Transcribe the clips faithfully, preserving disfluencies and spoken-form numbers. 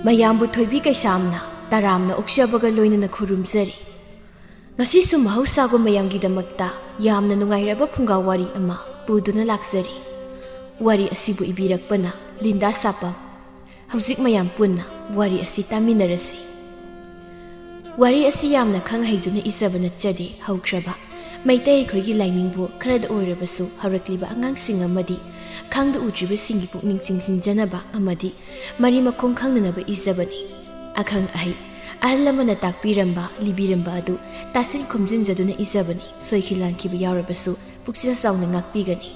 ꯃꯌꯥꯝꯕꯨ ꯊꯣꯏꯕꯤ ꯀꯩꯁꯥꯝꯅ ꯇꯔꯥꯝꯅ ꯑꯣꯛꯆꯕꯒ ꯂꯣꯏꯅꯅ ꯈꯨꯔꯨꯝꯖꯔꯤ꯫ ꯉꯁꯤꯁꯨ ꯃꯍꯧꯁꯥꯒꯨꯝ ꯃꯌꯥꯝꯒꯤꯗꯃꯛꯇ ꯌꯥꯝꯅ ꯅꯨꯡꯉꯥꯏꯔꯕ ꯐꯨꯡꯒꯥ ꯋꯥꯔꯤ ꯑꯃ ꯄꯨꯗꯨꯅ ꯂꯥꯛꯆꯔꯤ꯫ ꯋꯥꯔꯤ ꯑꯁꯤꯕꯨ ꯏꯕꯤꯔꯛꯄꯅ ꯂꯤꯟꯗꯥ ꯁꯥꯄꯝ꯫ ꯍꯧꯖꯤꯛ ꯃꯌꯥꯝ ꯄꯨꯟꯅ ꯋꯥꯔꯤ ꯑꯁꯤ ꯇꯥꯃꯤꯟꯅꯔꯁꯤ꯫ ꯋꯥꯔꯤ ꯑꯁꯤ ꯌꯥꯝꯅ ꯈꯪ ꯍꯩꯗꯨꯅ ꯏꯖꯕ ꯅꯠꯆꯗꯦ꯫ ꯍꯧꯈ꯭ꯔꯕ ꯃꯩꯇꯩ ꯑꯩꯈꯣꯏꯒꯤ ꯂꯥꯏꯅꯤꯡꯕꯨ ꯈꯔꯗ ꯑꯣꯏꯔꯕꯁꯨ ꯍꯧꯔꯛꯂꯤꯕ ꯑꯉꯥꯡꯁꯤꯡ ꯑꯃꯗꯤ ꯈꯪꯗ ꯎꯗ꯭ꯔꯤꯕꯁꯤꯡꯒꯤ ꯄꯨꯛꯅꯤꯡ ꯆꯤꯡꯁꯤꯟꯖꯅꯕ ꯑꯃꯗꯤ ꯃꯔꯤ ꯃꯈꯣꯡ ꯈꯪꯅꯅꯕ ꯏꯖꯕꯅꯤ꯫ ꯑꯈꯪ ꯑꯍꯩ ꯑꯍꯜ ꯑꯃꯅ ꯇꯥꯛꯄꯤꯔꯝꯕ, ꯂꯤꯕꯤꯔꯝꯕ ꯑꯗꯨ ꯇꯥꯁꯤꯟ ꯈꯨꯝꯖꯤꯟꯖꯗꯨꯅ ꯏꯖꯕꯅꯤ꯫ ꯁꯣꯏꯈꯤ ꯂꯥꯟꯈꯤꯕ ꯌꯥꯎꯔꯕꯁꯨ ꯄꯨꯛꯆꯦꯜ ꯆꯥꯎꯅ ꯉꯥꯛꯄꯤꯒꯅꯤ꯫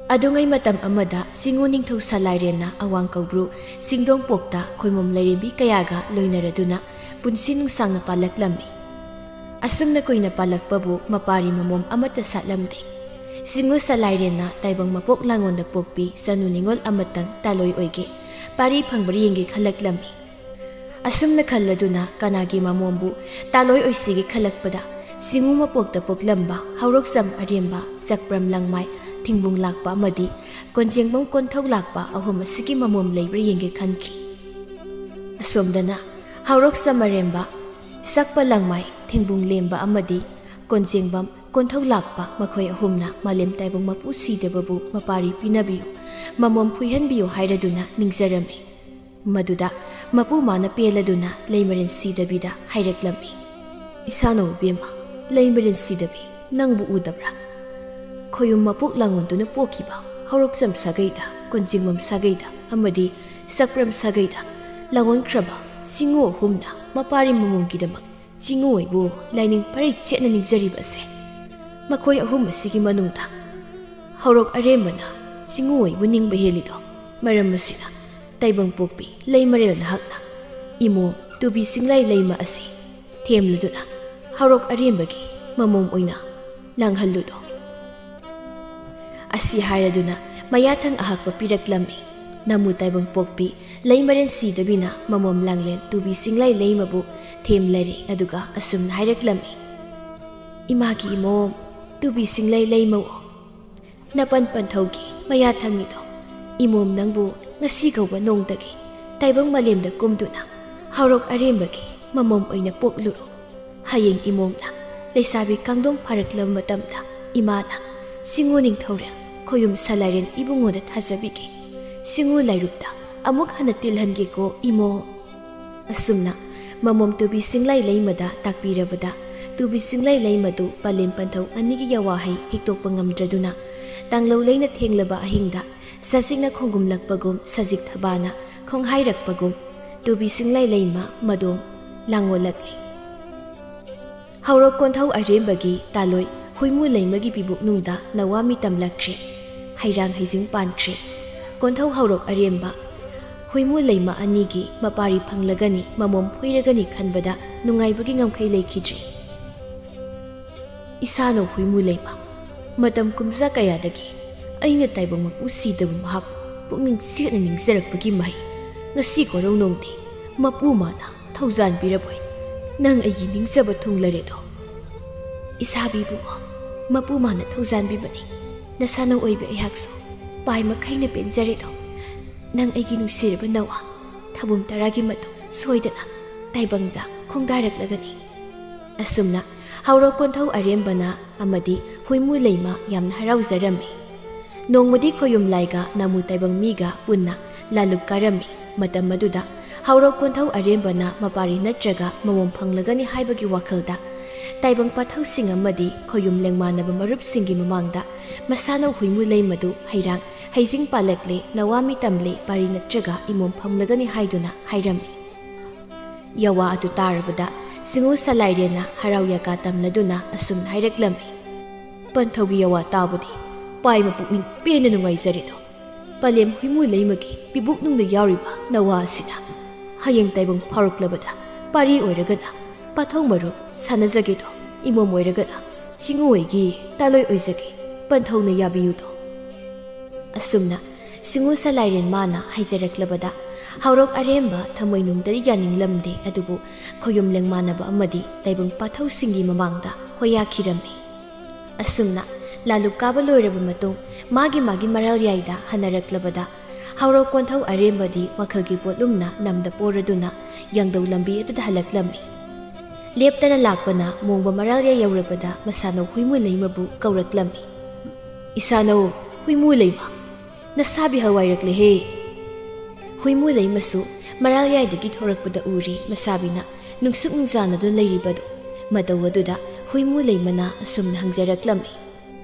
ꯑꯗꯨꯉꯩ ꯃꯇꯝ ꯑꯃꯗ ꯆꯤꯡꯉꯨ ꯅꯤꯡꯊꯧ ꯁꯂꯥꯏꯔꯦꯟꯅ ꯑꯋꯥꯡ ꯀꯧꯕ꯭ꯔꯨ ꯆꯤꯡꯗꯣꯡꯄꯣꯛꯇ ꯈꯣꯏꯃꯣꯝ ꯂꯥꯏꯔꯦꯝꯕꯤ ꯀꯌꯥꯒ ꯂꯣꯏꯅꯔꯗꯨꯅ ꯄꯨꯟꯁꯤ ꯅꯨꯡꯁꯥꯡꯅ ꯄꯥꯜꯂꯛꯂꯝꯃꯤ꯫ ꯑꯁꯨꯝꯅ ꯀꯨꯏꯅ ꯄꯥꯜꯂꯛꯄꯕꯨ ꯃꯄꯥꯔꯤ ꯃꯃꯣꯝ ꯑꯃꯠꯇ ꯁꯥꯠꯂꯝꯗꯦ꯫ ꯆꯤꯡꯉꯨ ꯁꯂꯥꯏꯔꯦꯟꯅ ꯇꯥꯏꯕꯪ ꯃꯄꯣꯛ ꯂꯥꯡꯉꯣꯟꯗ ꯄꯣꯛꯄꯤ ꯆꯅꯨ ꯅꯤꯉꯣꯜ ꯑꯃꯇꯪ ꯇꯥꯂꯣꯏ ꯑꯣꯏꯒꯦ, ꯄꯥꯔꯤ ꯐꯪꯕ꯭ꯔꯥ ꯌꯦꯡꯒꯦ ꯈꯜꯂꯛꯂꯝꯃꯤ꯫ ꯑꯁꯨꯝꯅ ꯈꯜꯂꯗꯨꯅ ꯀꯅꯥꯒꯤ ꯃꯃꯣꯝꯕꯨ ꯇꯥꯂꯣꯏ ꯑꯣꯏꯁꯤꯒꯦ ꯈꯜꯂꯛꯄꯗ, ꯆꯤꯡꯉꯨ ꯃꯄꯣꯛꯇ ꯄꯣꯛꯂꯝꯕ ꯍꯧꯔꯣꯛꯆꯝ ꯑꯔꯦꯝꯕ, ꯆꯛꯄ꯭ꯔꯝ ꯂꯪꯃꯥꯏ, ꯊꯤꯡꯕꯨꯡ ꯂꯥꯛꯄ ꯑꯃꯗꯤ ꯀꯣꯟꯖꯦꯡꯕꯝ ꯀꯣꯟꯊꯧ ꯂꯥꯛꯄ ꯑꯍꯨꯝ ꯑꯁꯤꯒꯤ ꯃꯃꯣꯝ ꯂꯩꯕ꯭ꯔꯥ ꯌꯦꯡꯒꯦ ꯈꯟꯈꯤ꯫ ꯑꯁꯣꯝꯗꯅ ꯍꯧꯔꯣꯛꯆꯝ ꯑꯔꯦꯝꯕ, ꯆꯛꯄ ꯂꯪꯃꯥꯏ, ꯊꯤꯡꯕꯨꯡ ꯂꯦꯝꯕ ꯑꯃꯗꯤ ꯀꯣꯟꯖꯦꯡꯕꯝ ꯀꯣꯟꯊꯧ ꯂꯥꯛꯄ, ꯃꯈꯣꯏ ꯑꯍꯨꯝꯅ ꯃꯥꯂꯦꯝ ꯇꯥꯏꯕꯪ ꯃꯄꯨ ꯁꯤꯗꯕꯕꯨ ꯃꯄꯥꯔꯤ ꯄꯤꯅꯕꯤꯌꯨ, ꯃꯃꯣꯝ ꯐꯨꯏꯍꯟꯕꯤꯌꯨ ꯍꯥꯏꯔꯗꯨꯅ ꯅꯤꯡꯖꯔꯝꯃꯤ꯫ ꯃꯗꯨꯗ ꯃꯄꯨ ꯃꯥꯅ ꯄꯦꯜꯂꯗꯨꯅ ꯂꯩꯃꯔꯦꯟ ꯁꯤꯗꯕꯤꯗ ꯍꯥꯏꯔꯛꯂꯝꯃꯤ, "ꯏꯁꯥꯅꯧ ꯏꯕꯦꯝꯃ, ꯂꯩꯃꯔꯦꯟ ꯁꯤꯗꯕꯤ, ꯅꯪꯕꯨ ꯎꯗꯕ꯭ꯔꯥ? ꯈꯣꯌꯨꯝ ꯃꯄꯣꯛ ꯂꯥꯡꯉꯣꯟꯗꯨꯅ ꯄꯣꯛꯈꯤꯕ ꯍꯧꯔꯣꯛꯆꯝ ꯁꯥꯒꯩꯗ, ꯀꯣꯟꯖꯤꯡꯕꯝ ꯁꯥꯒꯩꯗ ꯑꯃꯗꯤ ꯆꯛꯄ꯭ꯔꯝ ꯁꯥꯒꯩꯗ ꯂꯥꯡꯉꯣꯟꯈ꯭ꯔꯕ ꯆꯤꯡꯉꯨ ꯑꯍꯨꯝꯅ ꯃꯄꯥꯔꯤ ꯃꯃꯣꯝꯒꯤꯗꯃꯛ ꯆꯤꯡꯉꯨ ꯑꯣꯏꯕꯨ ꯂꯥꯏꯅꯤꯡ ꯐꯔꯩ ꯆꯦꯠꯅ ꯅꯤꯡꯖꯔꯤꯕ ꯑꯁꯦ꯫ ꯃꯈꯣꯏ ꯑꯍꯨꯝ ꯑꯁꯤꯒꯤ ꯃꯅꯨꯡꯗ ꯍꯧꯔꯣꯛ ꯑꯔꯦꯝꯕꯅ ꯆꯤꯡꯉꯨ ꯑꯣꯏꯕꯨ ꯅꯤꯡꯕ ꯍꯦꯜꯂꯤꯗꯣ ꯃꯔꯝ ꯑꯁꯤꯅ ꯇꯥꯏꯕꯪ ꯄꯣꯛꯄꯤ ꯂꯩꯃꯔꯦꯜ ꯅꯍꯥꯛꯅ ꯏꯃꯣꯝ ꯇꯨꯕꯤ ꯆꯤꯡꯂꯩ ꯂꯩꯃ ꯑꯁꯤ ꯊꯦꯝꯂꯗꯨꯅ ꯍꯧꯔꯣꯛ ꯑꯔꯦꯝꯕꯒꯤ ꯃꯃꯣꯝ ꯑꯣꯏꯅ ꯂꯥꯡꯍꯜꯂꯨꯗꯣ꯫" ꯑꯁꯤ ꯍꯥꯏꯔꯗꯨꯅ ꯃꯌꯥꯊꯪ ꯑꯍꯛꯄ ꯄꯤꯔꯛꯂꯝꯃꯤ꯫ ꯅꯃꯨ ꯇꯥꯏꯕꯪ ꯄꯣꯛꯄꯤ ꯂꯩꯃꯔꯦꯟ ꯁꯤꯗꯕꯤꯅ ꯃꯃꯣꯝ ꯂꯥꯡꯂꯦꯟ ꯇꯨꯕꯤ ꯆꯤꯡꯂꯩ ꯂꯩꯃꯕꯨ ꯊꯦꯝꯂꯔꯦ, ꯑꯗꯨꯒ ꯑꯁꯨꯝꯅ ꯍꯥꯏꯔꯛꯂꯝꯃꯤ, "ꯏꯃꯥꯒꯤ ꯏꯃꯣꯝ ꯇꯨꯕꯤ ꯆꯤꯡꯂꯩ ꯂꯩꯃꯧ, ꯅꯄꯟ ꯄꯟꯊꯧꯒꯤ ꯃꯌꯥꯊꯪꯅꯤꯗꯣ꯫ ꯏꯃꯣꯝ ꯅꯪꯕꯨ ꯉꯁꯤ ꯀꯧꯕ ꯅꯣꯡꯗꯒꯤ ꯇꯥꯏꯕꯪ ꯃꯥꯂꯦꯝꯗ ꯀꯨꯝꯗꯨꯅ ꯍꯧꯔꯣꯛ ꯑꯔꯦꯝꯕꯒꯤ ꯃꯃꯣꯝ ꯑꯣꯏꯅ ꯄꯣꯛꯂꯨꯔꯣ꯫ ꯍꯌꯦꯡ ꯏꯃꯣꯝꯅ ꯂꯩꯁꯥꯕꯤ ꯀꯥꯡꯗꯣꯡ ꯐꯥꯔꯛꯂꯕ ꯃꯇꯝꯗ ꯏꯃꯥꯅ ꯆꯤꯡꯉꯨ ꯅꯤꯡꯊꯧꯔꯦꯜ ꯈꯣꯌꯨꯝ ꯁꯂꯥꯏꯔꯦꯟ ꯏꯕꯨꯡꯉꯣꯗ ꯊꯥꯖꯕꯤꯒꯦ꯫ ꯆꯤꯡꯉꯨ ꯂꯥꯏꯔꯨꯞꯇ ꯑꯃꯨꯛ ꯍꯟꯅ ꯇꯤꯜꯍꯟꯒꯦꯀꯣ ꯏꯃꯣ꯫ ꯑꯁꯨꯝꯅ ꯃꯃꯣꯝ ꯇꯨꯕꯤ ꯆꯤꯡꯂꯩ ꯂꯩꯃꯗ ꯇꯥꯛꯄꯤꯔꯕꯗ, ꯇꯨꯕꯤ ꯆꯤꯡꯂꯩ ꯂꯩꯃꯗꯨ ꯄꯂꯦꯝ ꯄꯟꯊꯧ ꯑꯅꯤꯒꯤ ꯌꯋꯥꯍꯩ ꯍꯤꯛꯇꯣꯛꯄ ꯉꯝꯗ꯭ꯔꯗꯨꯅ, ꯇꯥꯡꯂꯧ ꯂꯩꯅ ꯊꯦꯡꯂꯕ ꯑꯍꯤꯡꯗ ꯁꯖꯤꯛꯅ ꯈꯣꯡꯒꯨꯝꯂꯛꯄꯒꯨꯝ ꯁꯖꯤꯛ ꯊꯕꯥꯅ ꯈꯣꯡꯍꯥꯏꯔꯛꯄꯒꯨꯝ ꯇꯨꯕꯤ ꯆꯤꯡꯂꯩ ꯂꯩꯃ ꯃꯗꯣꯝ ꯂꯥꯡꯉꯣꯜꯂꯛꯂꯤ꯫ ꯍꯧꯔꯣꯛ ꯀꯣꯟꯊꯧ ꯑꯔꯦꯝꯕꯒꯤ ꯇꯥꯂꯣꯏ ꯍꯨꯏꯃꯨ ꯂꯩꯃꯒꯤ ꯄꯤꯕꯨꯛꯅꯨꯡꯗ ꯅꯋꯥ ꯃꯤ ꯇꯝꯂꯛꯈ꯭ꯔꯦ꯫ ꯍꯩꯔꯥꯡ ꯍꯩꯖꯤꯡ ꯄꯥꯟꯈ꯭ꯔꯦ꯫ ꯀꯣꯟꯊꯧ ꯍꯧꯔꯣꯛ ꯑꯔꯦꯝꯕ ꯍꯨꯏꯃꯨ ꯂꯩꯃ ꯑꯅꯤꯒꯤ ꯃꯄꯥꯔꯤ ꯐꯪꯂꯒꯅꯤ, ꯃꯃꯣꯝ ꯐꯨꯏꯔꯒꯅꯤ ꯈꯟꯕꯗ ꯅꯨꯡꯉꯥꯏꯕꯒꯤ ꯉꯝꯈꯩ ꯂꯩꯈꯤꯗ꯭ꯔꯦ꯫ ꯏꯁꯥꯅꯧ ꯍꯨꯏꯃꯨ ꯂꯩꯃ, ꯃꯇꯝ ꯀꯨꯝꯖꯥ ꯀꯌꯥꯗꯒꯤ ꯑꯩꯅ ꯇꯥꯏꯕꯪ ꯃꯄꯨ ꯁꯤꯗꯕ ꯃꯍꯥꯛꯄꯨ ꯄꯨꯛꯅꯤꯡ ꯆꯦꯠꯅ ꯅꯤꯡꯖꯔꯛꯄꯒꯤ ꯃꯍꯩ ꯉꯁꯤ ꯀꯣꯔꯧꯅꯧꯗꯤ ꯃꯄꯨ ꯃꯥꯅ ꯊꯧꯖꯥꯟꯕꯤꯔꯕꯣꯏ꯫ ꯅꯪ ꯑꯩꯒꯤ ꯅꯤꯡꯖꯕ ꯊꯨꯡꯂꯔꯦꯗꯣ꯫ ꯏꯁꯥꯕꯤꯕꯨ ꯃꯄꯨ ꯃꯥꯅ ꯊꯧꯖꯥꯟꯕꯤꯕꯅꯤ꯫ ꯅꯁꯥꯅꯧ ꯑꯣꯏꯕꯤ ꯑꯩꯍꯥꯛꯁꯨ ꯄꯥꯏ ꯃꯈꯩꯅ ꯄꯦꯟꯖꯔꯦꯗꯣ꯫ ꯅꯪ ꯑꯩꯒꯤ ꯅꯨꯡꯁꯤꯔꯕ ꯅꯋꯥ ꯊꯕꯨꯝ ꯇꯔꯥꯒꯤ ꯃꯇꯨꯡ ꯁꯣꯏꯗꯅ ꯇꯥꯏꯕꯪꯗ ꯈꯣꯡꯗꯥꯔꯛꯂꯒꯅꯤ꯫ ꯑꯁꯨꯝꯅ ꯍꯧꯔꯣꯛ ꯀꯣꯟꯊꯧ ꯑꯔꯦꯝꯕꯅ ꯑꯃꯗꯤ ꯍꯨꯏꯃꯨ ꯂꯩꯃ ꯌꯥꯝꯅ ꯍꯔꯥꯎꯖꯔꯝꯃꯤ꯫ ꯅꯣꯡꯃꯗꯤ ꯈꯣꯌꯨꯝ ꯂꯥꯏꯒ ꯅꯥꯃꯨ ꯇꯥꯏꯕꯪ ꯃꯤꯒ ꯄꯨꯟꯅ ꯂꯥꯂꯨꯛ ꯀꯥꯔꯝꯃꯤ꯫ ꯃꯇꯝ ꯑꯗꯨꯗ ꯍꯧꯔꯣꯛ ꯀꯣꯟꯊꯧ ꯑꯔꯦꯝꯕꯅ ꯃꯄꯥꯔꯤ ꯅꯠꯇ꯭ꯔꯒ ꯃꯃꯣꯝ ꯐꯪꯂꯒꯅꯤ ꯍꯥꯏꯕꯒꯤ ꯋꯥꯈꯜꯗ ꯇꯥꯏꯕꯪ ꯄꯥꯊꯧꯁꯤꯡ ꯑꯃꯗꯤ ꯈꯣꯌꯨꯝ ꯂꯦꯡꯃꯥꯟꯅꯕ ꯃꯔꯨꯞꯁꯤꯡꯒꯤ ꯃꯃꯥꯡꯗ ꯃꯁꯥꯅꯧ ꯍꯨꯏꯃꯨ ꯂꯩꯃꯗꯨ ꯍꯩꯔꯥꯡ ꯍꯩꯖꯤꯡ ꯄꯥꯜꯂꯛꯂꯦ, ꯅꯋꯥ ꯃꯤ ꯇꯝꯂꯦ, ꯄꯥꯔꯤ ꯅꯠꯇ꯭ꯔꯒ ꯏꯃꯣꯝ ꯐꯪꯂꯒꯅꯤ ꯍꯥꯏꯗꯨꯅ ꯍꯥꯏꯔꯝꯃꯤ꯫ ꯌꯋꯥ ꯑꯗꯨ ꯇꯥꯔꯕꯗ ꯆꯤꯡꯉꯨ ꯁꯂꯥꯏꯔꯦꯟꯅ ꯍꯔꯥꯎ ꯌꯥꯀꯥ ꯇꯝꯂꯗꯨꯅ ꯑꯁꯨꯝꯅ ꯍꯥꯏꯔꯛꯂꯝꯃꯤ, ꯄꯟꯊꯧꯒꯤ ꯌꯋꯥ ꯇꯥꯕꯗꯤ ꯄꯥꯏ ꯃꯄꯨꯛꯅꯤꯡ ꯄꯦꯟꯅ ꯅꯨꯡꯉꯥꯏꯖꯔꯦꯗꯣ꯫ ꯄꯂꯦꯝ ꯍꯨꯏꯃꯨ ꯂꯩꯃꯒꯤ ꯄꯤꯕꯨꯛꯅꯨꯡꯗ ꯌꯥꯎꯔꯤꯕ ꯅꯋꯥ ꯑꯁꯤꯅ ꯍꯌꯦꯡ ꯇꯥꯏꯕꯪ ꯐꯥꯎꯔꯛꯂꯕꯗ ꯄꯥꯔꯤ ꯑꯣꯏꯔꯒꯅ ꯄꯥꯊꯧ ꯃꯔꯨꯞ ꯁꯥꯟꯅꯖꯒꯦꯗꯣ, ꯏꯃꯣꯝ ꯑꯣꯏꯔꯒꯅ ꯆꯤꯡꯉꯨ ꯑꯣꯏꯒꯤ ꯇꯥꯂꯣꯏ ꯑꯣꯏꯖꯒꯦ, ꯄꯟꯊꯧꯅ ꯌꯥꯕꯤꯌꯨꯗꯣ꯫ ꯑꯁꯨꯝꯅ ꯆꯤꯡꯉꯨ ꯁꯂꯥꯏꯔꯦꯟ ꯃꯥꯅ ꯍꯥꯏꯖꯔꯛꯂꯕꯗ ꯍꯧꯔꯣꯛ ꯑꯔꯦꯝꯕ ꯊꯃꯣꯏꯅꯨꯡꯗꯗꯤ ꯌꯥꯅꯤꯡꯂꯝꯗꯦ, ꯑꯗꯨꯕꯨ ꯈꯣꯌꯨꯝ ꯂꯦꯡꯃꯥꯟꯅꯕ ꯑꯃꯗꯤ ꯇꯥꯏꯕꯪ ꯄꯥꯊꯧꯁꯤꯡꯒꯤ ꯃꯃꯥꯡꯗ ꯍꯣꯌꯥꯈꯤꯔꯝꯃꯤ꯫ ꯑꯁꯨꯝꯅ ꯂꯥꯂꯨꯛ ꯀꯥꯕ ꯂꯣꯏꯔꯕ ꯃꯇꯨꯡ ꯃꯥꯒꯤ ꯃꯥꯒꯤ ꯃꯔꯥꯜ ꯌꯥꯏꯗ ꯍꯟꯅꯔꯛꯂꯕꯗ ꯍꯧꯔꯣꯛ ꯀꯣꯟꯊꯧ ꯑꯔꯦꯝꯕꯗꯤ ꯋꯥꯈꯜꯒꯤ ꯄꯣꯠꯂꯨꯝꯅ ꯅꯝꯗ ꯄꯣꯔꯗꯨꯅ ꯌꯥꯡꯗꯧ ꯂꯝꯕꯤ ꯑꯗꯨꯗ ꯍꯜꯂꯛꯂꯝꯃꯤ꯫ ꯂꯦꯞꯇꯅ ꯂꯥꯛꯄꯅ ꯃꯣꯡꯕ ꯃꯔꯥꯜꯌꯥꯏ ꯌꯧꯔꯕꯗ ꯃꯁꯥꯅꯧ ꯍꯨꯏꯃꯨ ꯂꯩꯃꯕꯨ ꯀꯧꯔꯛꯂꯝꯃꯤ꯫ "ꯏꯁꯥꯅꯧ ꯍꯨꯏꯃꯨ ꯂꯩꯃ, ꯅꯁꯥꯕꯤ ꯍꯋꯥꯏꯔꯛꯂꯦꯍꯦ!" ꯍꯨꯏꯃꯨ ꯂꯩꯃꯁꯨ ꯃꯔꯥꯜꯌꯥꯏꯗꯒꯤ ꯊꯣꯔꯛꯄꯗ ꯎꯔꯤ ꯃꯁꯥꯕꯤꯅ ꯅꯨꯡꯁꯨꯛ ꯅꯨꯡꯖꯥꯅꯗꯨꯅ ꯂꯩꯔꯤꯕꯗꯨ꯫ ꯃꯇꯧ ꯑꯗꯨꯗ ꯍꯨꯏꯃꯨ ꯂꯩꯃꯅ ꯑꯁꯨꯝꯅ ꯍꯪꯖꯔꯛꯂꯝꯃꯤ꯫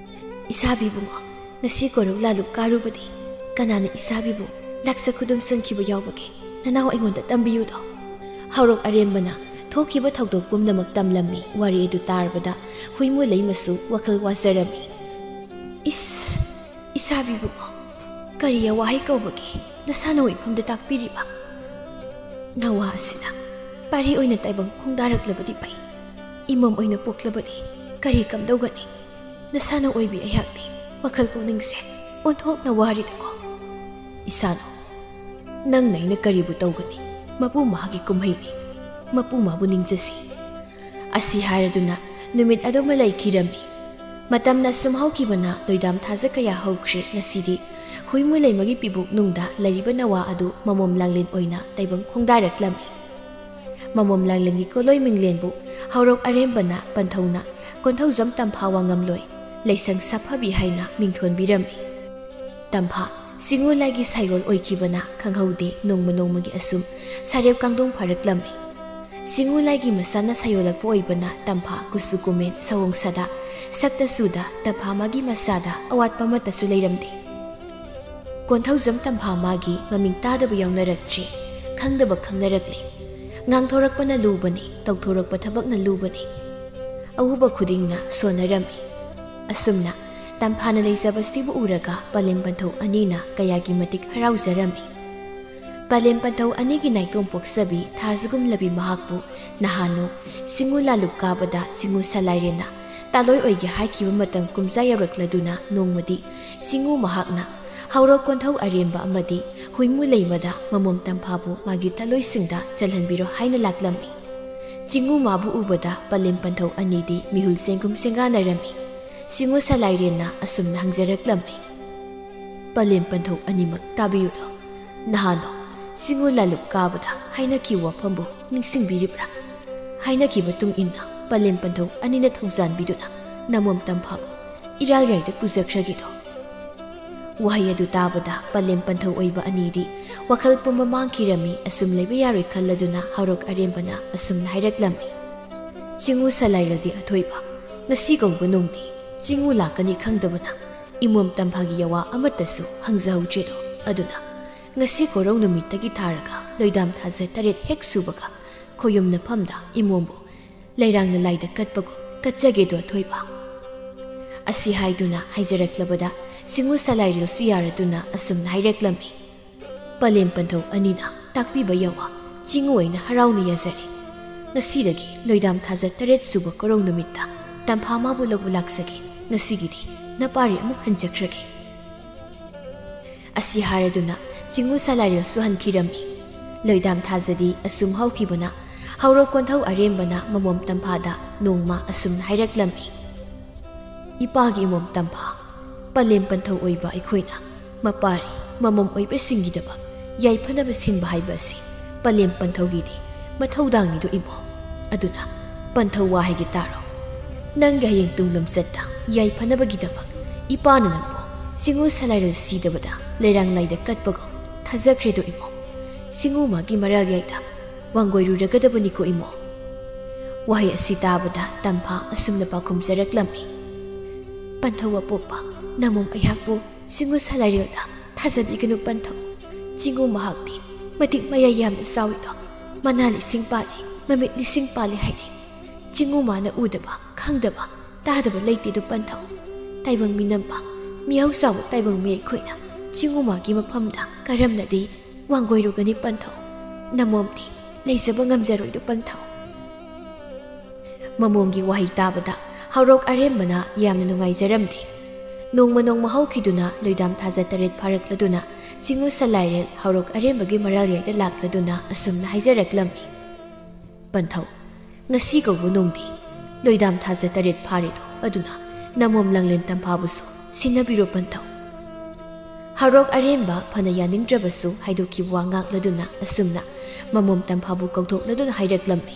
"ꯏꯁꯥꯕꯤꯕꯨ ꯉꯁꯤ ꯀꯣꯔꯧ ꯂꯥꯂꯨꯛ ꯀꯥꯔꯨꯕꯗꯤ ꯀꯅꯥꯅ ꯏꯁꯥꯕꯤꯕꯨ ꯂꯥꯛꯆ ꯈꯨꯗꯨꯝ ꯆꯪꯈꯤꯕ ꯌꯥꯎꯕꯒꯦ? ꯅꯅꯥꯎ ꯑꯩꯉꯣꯟꯗ ꯇꯝꯕꯤꯌꯨꯗꯣ꯫" ꯍꯧꯔꯣꯛ ꯑꯔꯦꯝꯕꯅ ꯊꯣꯛꯈꯤꯕ ꯊꯧꯗꯣꯛ ꯄꯨꯝꯅꯃꯛ ꯇꯝꯂꯝꯃꯤ꯫ ꯋꯥꯔꯤ ꯑꯗꯨ ꯇꯥꯔꯕꯗ ꯍꯨꯏꯃꯨ ꯂꯩꯃꯁꯨ ꯋꯥꯈꯜ ꯋꯥꯖꯔꯝꯃꯤ꯫ "ꯏꯁ, ꯏꯁꯥꯕꯤꯕꯨ ꯀꯔꯤ ꯋꯥꯍꯩ ꯀꯧꯕꯒꯦ ꯅꯁꯥꯅ ꯏꯐꯝꯗ ꯇꯥꯛꯄꯤꯔꯤꯕ? ꯅꯋꯥ ꯑꯁꯤꯅ ꯄꯥꯔꯤ ꯑꯣꯏꯅ ꯇꯥꯏꯕꯪ ꯈꯣꯡꯗꯥꯔꯛꯂꯕꯗꯤ ꯐꯩ꯫ ꯏꯃꯝ ꯑꯣꯏꯅ ꯄꯣꯛꯂꯕꯗꯤ ꯀꯔꯤ ꯀꯝꯗꯧꯒꯅꯤ? ꯅꯁꯥꯅ ꯑꯣꯏꯕꯤ ꯑꯩꯍꯥꯛꯇꯤ ꯋꯥꯈꯜ ꯄꯨꯛꯅꯤꯡꯁꯦ ꯑꯣꯟꯊꯣꯛꯅ ꯋꯥꯔꯤꯗꯀꯣ꯫" "ꯏꯁꯥꯅꯧ, ꯅꯪꯅ ꯑꯩꯅ ꯀꯔꯤꯕꯨ ꯇꯧꯒꯅꯤ? ꯃꯄꯨ ꯃꯍꯥꯛꯀꯤ ꯀꯨꯝꯍꯩꯅꯤ꯫ ꯃꯄꯨ ꯃꯥꯕꯨ ꯅꯤꯡꯖꯁꯤ꯫" ꯑꯁꯤ ꯍꯥꯏꯔꯗꯨꯅ ꯅꯨꯃꯤꯠ ꯑꯗꯨꯃ ꯂꯩꯈꯤꯔꯝꯃꯤ꯫ ꯃꯇꯝꯅ ꯁꯨꯝ ꯍꯧꯈꯤꯕꯅ ꯂꯣꯏꯗꯥꯝ ꯊꯥꯖ ꯀꯌꯥ ꯍꯧꯈ꯭ꯔꯦ꯫ ꯉꯁꯤꯗꯤ ꯍꯨꯏꯃꯨ ꯂꯩꯃꯒꯤ ꯄꯤꯕꯨꯛ ꯅꯨꯡꯗ ꯂꯩꯔꯤꯕ ꯅꯋꯥ ꯑꯗꯨ ꯃꯃꯣꯝ ꯂꯥꯡꯂꯦꯟ ꯑꯣꯏꯅ ꯇꯥꯏꯕꯪ ꯈꯣꯡꯗꯥꯔꯛꯂꯝꯃꯤ꯫ ꯃꯃꯣꯝ ꯂꯥꯡꯂꯦꯟꯒꯤ ꯀꯣꯂꯣꯏ ꯃꯤꯡꯂꯦꯟꯕꯨ ꯍꯧꯔꯣꯛ ꯑꯔꯦꯝꯕꯅ ꯄꯟꯊꯧꯅ ꯀꯣꯟꯊꯧꯖꯝ ꯇꯝꯐꯥ ꯋꯥꯉꯝꯂꯣꯏ, ꯂꯩꯁꯪ ꯁꯥꯐꯕꯤ ꯍꯥꯏꯅ ꯃꯤꯡꯊꯣꯟꯕꯤꯔꯝꯃꯤ꯫ ꯇꯝꯐꯥ ꯆꯤꯡꯉꯨ ꯂꯥꯏꯒꯤ ꯁꯥꯏꯑꯣꯜ ꯑꯣꯏꯈꯤꯕꯅ ꯈꯪꯍꯧꯗꯦ ꯅꯣꯡꯃ ꯅꯣꯡꯃꯒꯤ ꯑꯁꯨꯝ ꯁꯥꯔꯦꯞ ꯀꯥꯡꯗꯣꯡ ꯐꯥꯔꯛꯂꯝꯃꯤ꯫ ꯆꯤꯡꯉꯨ ꯂꯥꯏꯒꯤ ꯃꯁꯥꯅ ꯁꯥꯏꯑꯣꯜꯂꯛꯄ ꯑꯣꯏꯕꯅ ꯇꯝꯐꯥ ꯀꯨꯆꯨ ꯀꯨꯃꯦꯟ ꯁꯑꯣꯡ ꯁꯥꯗꯥ, ꯁꯛꯇ ꯆꯨꯗ ꯇꯝꯐꯥ ꯃꯥꯒꯤ ꯃꯁꯥꯗ ꯑꯋꯥꯠꯄ ꯑꯃꯠꯇꯁꯨ ꯂꯩꯔꯝꯗꯦ꯫ ꯀꯣꯟꯊꯧꯖꯝ ꯇꯝꯐꯥ ꯃꯥꯒꯤ ꯃꯃꯤꯡ ꯇꯥꯗꯕ ꯌꯥꯎꯅꯔꯛꯇ꯭ꯔꯦ, ꯈꯪꯗꯕ ꯈꯪꯅꯔꯛꯂꯦ꯫ ꯉꯥꯡꯊꯣꯔꯛꯄꯅ ꯂꯨꯕꯅꯤ, ꯇꯧꯊꯣꯔꯛꯄ ꯊꯕꯛꯅ ꯂꯨꯕꯅꯤ꯫ ꯑꯎꯕ ꯈꯨꯗꯤꯡꯅ ꯁꯣꯟꯅꯔꯝꯃꯤ꯫ ꯑꯁꯨꯝꯅ ꯇꯝꯐꯥꯅ ꯂꯩꯖꯕꯁꯤꯕꯨ ꯎꯔꯒ ꯄꯂꯦꯝ ꯄꯟꯊꯧ ꯑꯅꯤꯅ ꯀꯌꯥꯒꯤ ꯃꯇꯤꯛ ꯍꯔꯥꯎꯖꯔꯝꯃꯤ꯫ ꯄꯂꯦꯝ ꯄꯟꯊꯧ ꯑꯅꯤꯒꯤ ꯅꯥꯏꯇꯣꯝ ꯄꯣꯛꯆꯕꯤ ꯊꯥꯖꯒꯨꯝꯂꯕꯤ ꯃꯍꯥꯛꯄꯨ ꯅꯍꯥꯟꯅꯣ ꯆꯤꯡꯉꯨ ꯂꯥꯂꯨꯛ ꯀꯥꯕꯗ ꯆꯤꯡꯉꯨ ꯁꯂꯥꯏꯔꯦꯟꯅ ꯇꯥꯂꯣꯏ ꯑꯣꯏꯒꯦ ꯍꯥꯏꯈꯤꯕ ꯃꯇꯝ ꯀꯨꯝꯖꯥ ꯌꯧꯔꯛꯂꯗꯨꯅ ꯅꯣꯡꯃꯗꯤ ꯆꯤꯡꯉꯨ ꯃꯍꯥꯛꯅ ꯍꯧꯔꯣꯛ ꯀꯣꯟꯊꯧ ꯑꯔꯦꯝꯕ ꯑꯃꯗꯤ ꯍꯨꯏꯃꯨ ꯂꯩꯃꯗ ꯃꯃꯣꯝ ꯇꯝꯐꯥꯕꯨ ꯃꯥꯒꯤ ꯇꯥꯂꯣꯏꯁꯤꯡꯗ ꯆꯜꯍꯟꯕꯤꯔꯣ ꯍꯥꯏꯅ ꯂꯥꯛꯂꯝꯃꯤ꯫ ꯆꯤꯡꯉꯨ ꯃꯥꯕꯨ ꯎꯕꯗ ꯄꯂꯦꯝ ꯄꯟꯊꯧ ꯑꯅꯤꯗꯤ ꯃꯤꯍꯨꯜ ꯆꯦꯡꯒꯨꯝ ꯆꯦꯡꯒꯥꯅꯔꯝꯃꯤ꯫ ꯆꯤꯡꯉꯨ ꯁꯂꯥꯏꯔꯦꯟꯅ ꯑꯁꯨꯝꯅ ꯍꯪꯖꯔꯛꯂꯝꯃꯤ꯫ ꯄꯂꯦꯝ ꯄꯟꯊꯧ ꯑꯅꯤꯃꯛ ꯇꯥꯕꯤꯌꯨꯔꯣ꯫ ꯅꯍꯥꯟꯗꯣ ꯆꯤꯡꯉꯨ ꯂꯥꯂꯨꯞ ꯀꯥꯕꯗ ꯍꯥꯏꯅꯈꯤꯕ ꯋꯥꯐꯝꯕꯨ ꯅꯤꯡꯁꯤꯡꯕꯤꯔꯤꯕ꯭ꯔꯥ? ꯍꯥꯏꯅꯈꯤꯕ ꯃꯇꯨꯡ ꯏꯟꯅ ꯄꯂꯦꯝ ꯄꯟꯊꯧ ꯑꯅꯤꯅ ꯊꯧꯖꯥꯟꯕꯤꯗꯨꯅ ꯅꯃꯣꯝ ꯇꯝꯐꯥꯕꯨ ꯏꯔꯥꯜꯌꯥꯏꯗ ꯄꯨꯖꯈ꯭ꯔꯒꯦꯗꯣ꯫ ꯋꯥꯍꯩ ꯑꯗꯨ ꯇꯥꯕꯗ ꯄꯂꯦꯝ ꯄꯟꯊꯧ ꯑꯣꯏꯕ ꯑꯅꯤꯗꯤ ꯋꯥꯈꯜ ꯄꯨꯝꯕ ꯃꯥꯡꯈꯤꯔꯝꯃꯤ꯫ ꯑꯁꯨꯝ ꯂꯩꯕ ꯌꯥꯔꯣꯏ ꯈꯜꯂꯗꯨꯅ ꯍꯧꯔꯣꯛ ꯑꯔꯦꯝꯕꯅ ꯑꯁꯨꯝꯅ ꯍꯥꯏꯔꯛꯂꯝꯃꯤ: "ꯆꯤꯡꯉꯨ ꯁꯂꯥꯏꯔꯦꯜꯗꯤ ꯑꯊꯣꯏꯕ, ꯉꯁꯤ ꯀꯧꯕ ꯅꯣꯡꯗꯤ ꯆꯤꯡꯉꯨ ꯂꯥꯛꯀꯅꯤ ꯈꯪꯗꯕꯅ ꯏꯃꯣꯝ ꯇꯝꯐꯥꯒꯤ ꯌꯥꯋꯥ ꯑꯃꯠꯇꯁꯨ ꯍꯪꯖꯍꯧꯗ꯭ꯔꯦꯗꯣ꯫ ꯑꯗꯨꯅ ꯉꯁꯤ ꯀꯣꯔꯧ ꯅꯨꯃꯤꯠꯇꯒꯤ ꯊꯥꯔꯒ ꯂꯣꯏꯗꯥꯝ ꯊꯥꯖ ꯇꯔꯦꯠ ꯍꯦꯛ ꯁꯨꯕꯒ ꯈꯣꯌꯨꯝꯅꯐꯝꯗ ꯏꯃꯣꯝꯕꯨ ꯂꯩꯔꯥꯡꯅ ꯂꯥꯏꯗ ꯀꯠꯄꯒꯨꯝ ꯀꯠꯆꯒꯦꯗꯣ ꯑꯊꯣꯏꯕ"꯫ ꯑꯁꯤ ꯍꯥꯏꯗꯨꯅ ꯍꯥꯏꯖꯔꯛꯂꯕꯗ ꯆꯤꯡꯉꯨ ꯁꯂꯥꯏꯔꯦꯜꯁꯨ ꯌꯥꯔꯗꯨꯅ ꯑꯁꯨꯝꯅ ꯍꯥꯏꯔꯛꯂꯝꯃꯤ: "ꯄꯂꯦꯝ ꯄꯟꯊꯧ ꯑꯅꯤꯅ ꯇꯥꯛꯄꯤꯕ ꯌꯥꯋꯥ ꯆꯤꯡꯉꯨ ꯑꯣꯏꯅ ꯍꯔꯥꯎꯅ ꯌꯥꯖꯔꯦ꯫ ꯉꯁꯤꯗꯒꯤ ꯂꯣꯏꯗꯥꯝ ꯊꯥꯖ ꯇꯔꯦꯠ ꯁꯨꯕ ꯀꯣꯔꯧ ꯅꯨꯃꯤꯠꯇ ꯇꯝꯐꯥ ꯃꯥꯕꯨ ꯂꯧꯕ ꯂꯥꯛꯆꯒꯦ꯫ ꯉꯁꯤꯒꯤꯗꯤ ꯅꯄꯥꯔꯤ ꯑꯃꯨꯛ ꯍꯟꯖꯈ꯭ꯔꯒꯦ"꯫ ꯑꯁꯤ ꯍꯥꯏꯔꯗꯨꯅ ꯆꯤꯡꯉꯨ ꯁꯂꯥꯏꯔꯦꯜꯁꯨ ꯍꯟꯈꯤꯔꯝꯃꯤ꯫ ꯂꯣꯏꯗꯥꯝ ꯊꯥꯖꯗꯤ ꯑꯁꯨꯝ ꯍꯧꯈꯤꯕꯅ ꯍꯧꯔꯣꯛ ꯀꯣꯟꯊꯧ ꯑꯔꯦꯝꯕꯅ ꯃꯃꯣꯝ ꯇꯝꯐꯥꯗ ꯅꯣꯡꯃ ꯑꯁꯨꯝꯅ ꯍꯥꯏꯔꯛꯂꯝꯃꯤ: "ꯏꯄꯥꯒꯤ ꯏꯃꯣꯝ ꯇꯝꯐꯥ, ꯄꯂꯦꯝ ꯄꯟꯊꯧ ꯑꯣꯏꯕ ꯑꯩꯈꯣꯏꯅ ꯃꯄꯥꯔꯤ ꯃꯃꯣꯝ ꯑꯣꯏꯕꯁꯤꯡꯒꯤꯗꯃꯛ ꯌꯥꯏꯐꯅꯕ ꯁꯤꯟꯕ ꯍꯥꯏꯕ ꯑꯁꯤ ꯄꯂꯦꯝ ꯄꯟꯊꯧꯒꯤꯗꯤ ꯃꯊꯧꯗꯥꯡꯅꯤꯗꯣ ꯏꯃꯣꯝ꯫ ꯑꯗꯨꯅ ꯄꯟꯊꯧ ꯋꯥ ꯍꯥꯏꯒꯦ ꯇꯥꯔꯣ꯫ ꯅꯪꯒꯤ ꯍꯌꯦꯡ ꯇꯨꯡ ꯂꯝꯆꯠꯇ ꯌꯥꯏꯐꯅꯕꯒꯤꯗꯃꯛ ꯏꯄꯥꯅ ꯅꯪꯕꯨ ꯆꯤꯡꯉꯨ ꯁꯂꯥꯏꯔꯦꯜ ꯁꯤꯗꯕꯗ ꯂꯩꯔꯥꯡ ꯂꯥꯏꯗ ꯀꯠꯄꯒꯨꯝ ꯊꯥꯖꯈ꯭ꯔꯦꯗꯣ ꯏꯃꯣꯝ꯫ ꯆꯤꯡꯉꯨ ꯃꯥꯒꯤ ꯃꯔꯥꯜ ꯌꯥꯏꯗ ꯋꯥꯡꯒꯣꯏꯔꯨꯔꯒꯗꯕꯅꯤꯀꯣ ꯏꯃꯣꯝ"꯫ ꯋꯥꯍꯩ ꯑꯁꯤ ꯇꯥꯕꯗ ꯇꯝꯐꯥ ꯑꯁꯨꯝꯅ ꯄꯥꯎꯈꯨꯝꯖꯔꯛꯂꯝꯃꯤ: "ꯄꯟꯊꯧ ꯑꯄꯣꯛꯄ, ꯅꯃꯣꯝ ꯑꯩꯍꯥꯛꯄꯨ ꯆꯤꯡꯉꯨ ꯁꯂꯥꯏꯔꯦꯜꯗ ꯊꯥꯖꯕꯤꯒꯅꯨ ꯄꯟꯊꯧ꯫ ꯆꯤꯡꯉꯨ ꯃꯍꯥꯛꯇꯤ ꯃꯇꯤꯛ ꯃꯌꯥꯏ ꯌꯥꯝꯅ ꯆꯥꯎꯏꯗꯣ꯫ ꯃꯅꯥ ꯂꯤꯁꯤꯡ ꯄꯥꯜꯂꯤ, ꯃꯃꯤꯠ ꯂꯤꯁꯤꯡ ꯄꯥꯜꯂꯤ ꯍꯥꯏꯅꯩ꯫ ꯆꯤꯡꯉꯨ ꯃꯥꯅ ꯎꯗꯕ, ꯈꯪꯗꯕ, ꯇꯥꯗꯕ ꯂꯩꯇꯦꯗꯣ ꯄꯟꯊꯧ꯫ ꯇꯥꯏꯕꯪ ꯃꯤꯅꯝꯕ, ꯃꯤꯍꯧ ꯆꯥꯎꯕ ꯇꯥꯏꯕꯪ ꯃꯤ ꯑꯩꯈꯣꯏꯅ ꯆꯤꯡꯉꯨ ꯃꯥꯒꯤ ꯃꯐꯝꯗ ꯀꯔꯝꯅꯗꯤ ꯋꯥꯡꯒꯣꯏꯔꯨꯒꯅꯤ ꯄꯟꯊꯧ? ꯅꯃꯣꯝꯗꯤ ꯂꯩꯖꯕ ꯉꯝꯖꯔꯣꯏꯗꯣ ꯄꯟꯊꯧ"꯫ ꯃꯃꯣꯝꯒꯤ ꯋꯥꯍꯩ ꯇꯥꯕꯗ ꯍꯧꯔꯣꯛ ꯑꯔꯦꯝꯕꯅ ꯌꯥꯝꯅ ꯅꯨꯡꯉꯥꯏꯖꯔꯝꯗꯦ꯫ ꯅꯣꯡꯃ ꯅꯣꯡꯃ ꯍꯧꯈꯤꯗꯨꯅ ꯂꯣꯏꯗꯥꯝ ꯊꯥꯖ ꯇꯔꯦꯠ ꯐꯥꯔꯛꯂꯗꯨꯅ ꯆꯤꯡꯉꯨ ꯁꯂꯥꯏꯔꯦꯜ ꯍꯧꯔꯣꯛ ꯑꯔꯦꯝꯕꯒꯤ ꯃꯔꯥꯜꯌꯥꯏꯗ ꯂꯥꯛꯂꯗꯨꯅ ꯑꯁꯨꯝꯅ ꯍꯥꯏꯖꯔꯛꯂꯝꯃꯤ: "ꯄꯟꯊꯧ, ꯉꯁꯤ ꯀꯧꯕ ꯅꯣꯡꯗꯤ ꯂꯣꯏꯗꯥꯝ ꯊꯥꯖ ꯇꯔꯦꯠ ꯐꯥꯔꯦꯗꯣ, ꯑꯗꯨꯅ ꯅꯃꯣꯝ ꯂꯥꯡꯂꯦꯟ ꯇꯝꯐꯥꯕꯨꯁꯨ ꯁꯤꯟꯅꯕꯤꯔꯣ ꯄꯟꯊꯧ"꯫ ꯍꯧꯔꯣꯛ ꯑꯔꯦꯝꯕ ꯐꯅ ꯌꯥꯅꯤꯡꯗ꯭ꯔꯕꯁꯨ ꯍꯥꯏꯗꯣꯛꯈꯤꯕ ꯋꯥ ꯉꯥꯛꯂꯗꯨꯅ ꯑꯁꯨꯝꯅ ꯃꯃꯣꯝ ꯇꯝꯐꯥꯕꯨ ꯀꯧꯊꯣꯛꯂꯗꯨꯅ ꯍꯥꯏꯔꯛꯂꯝꯃꯤ꯫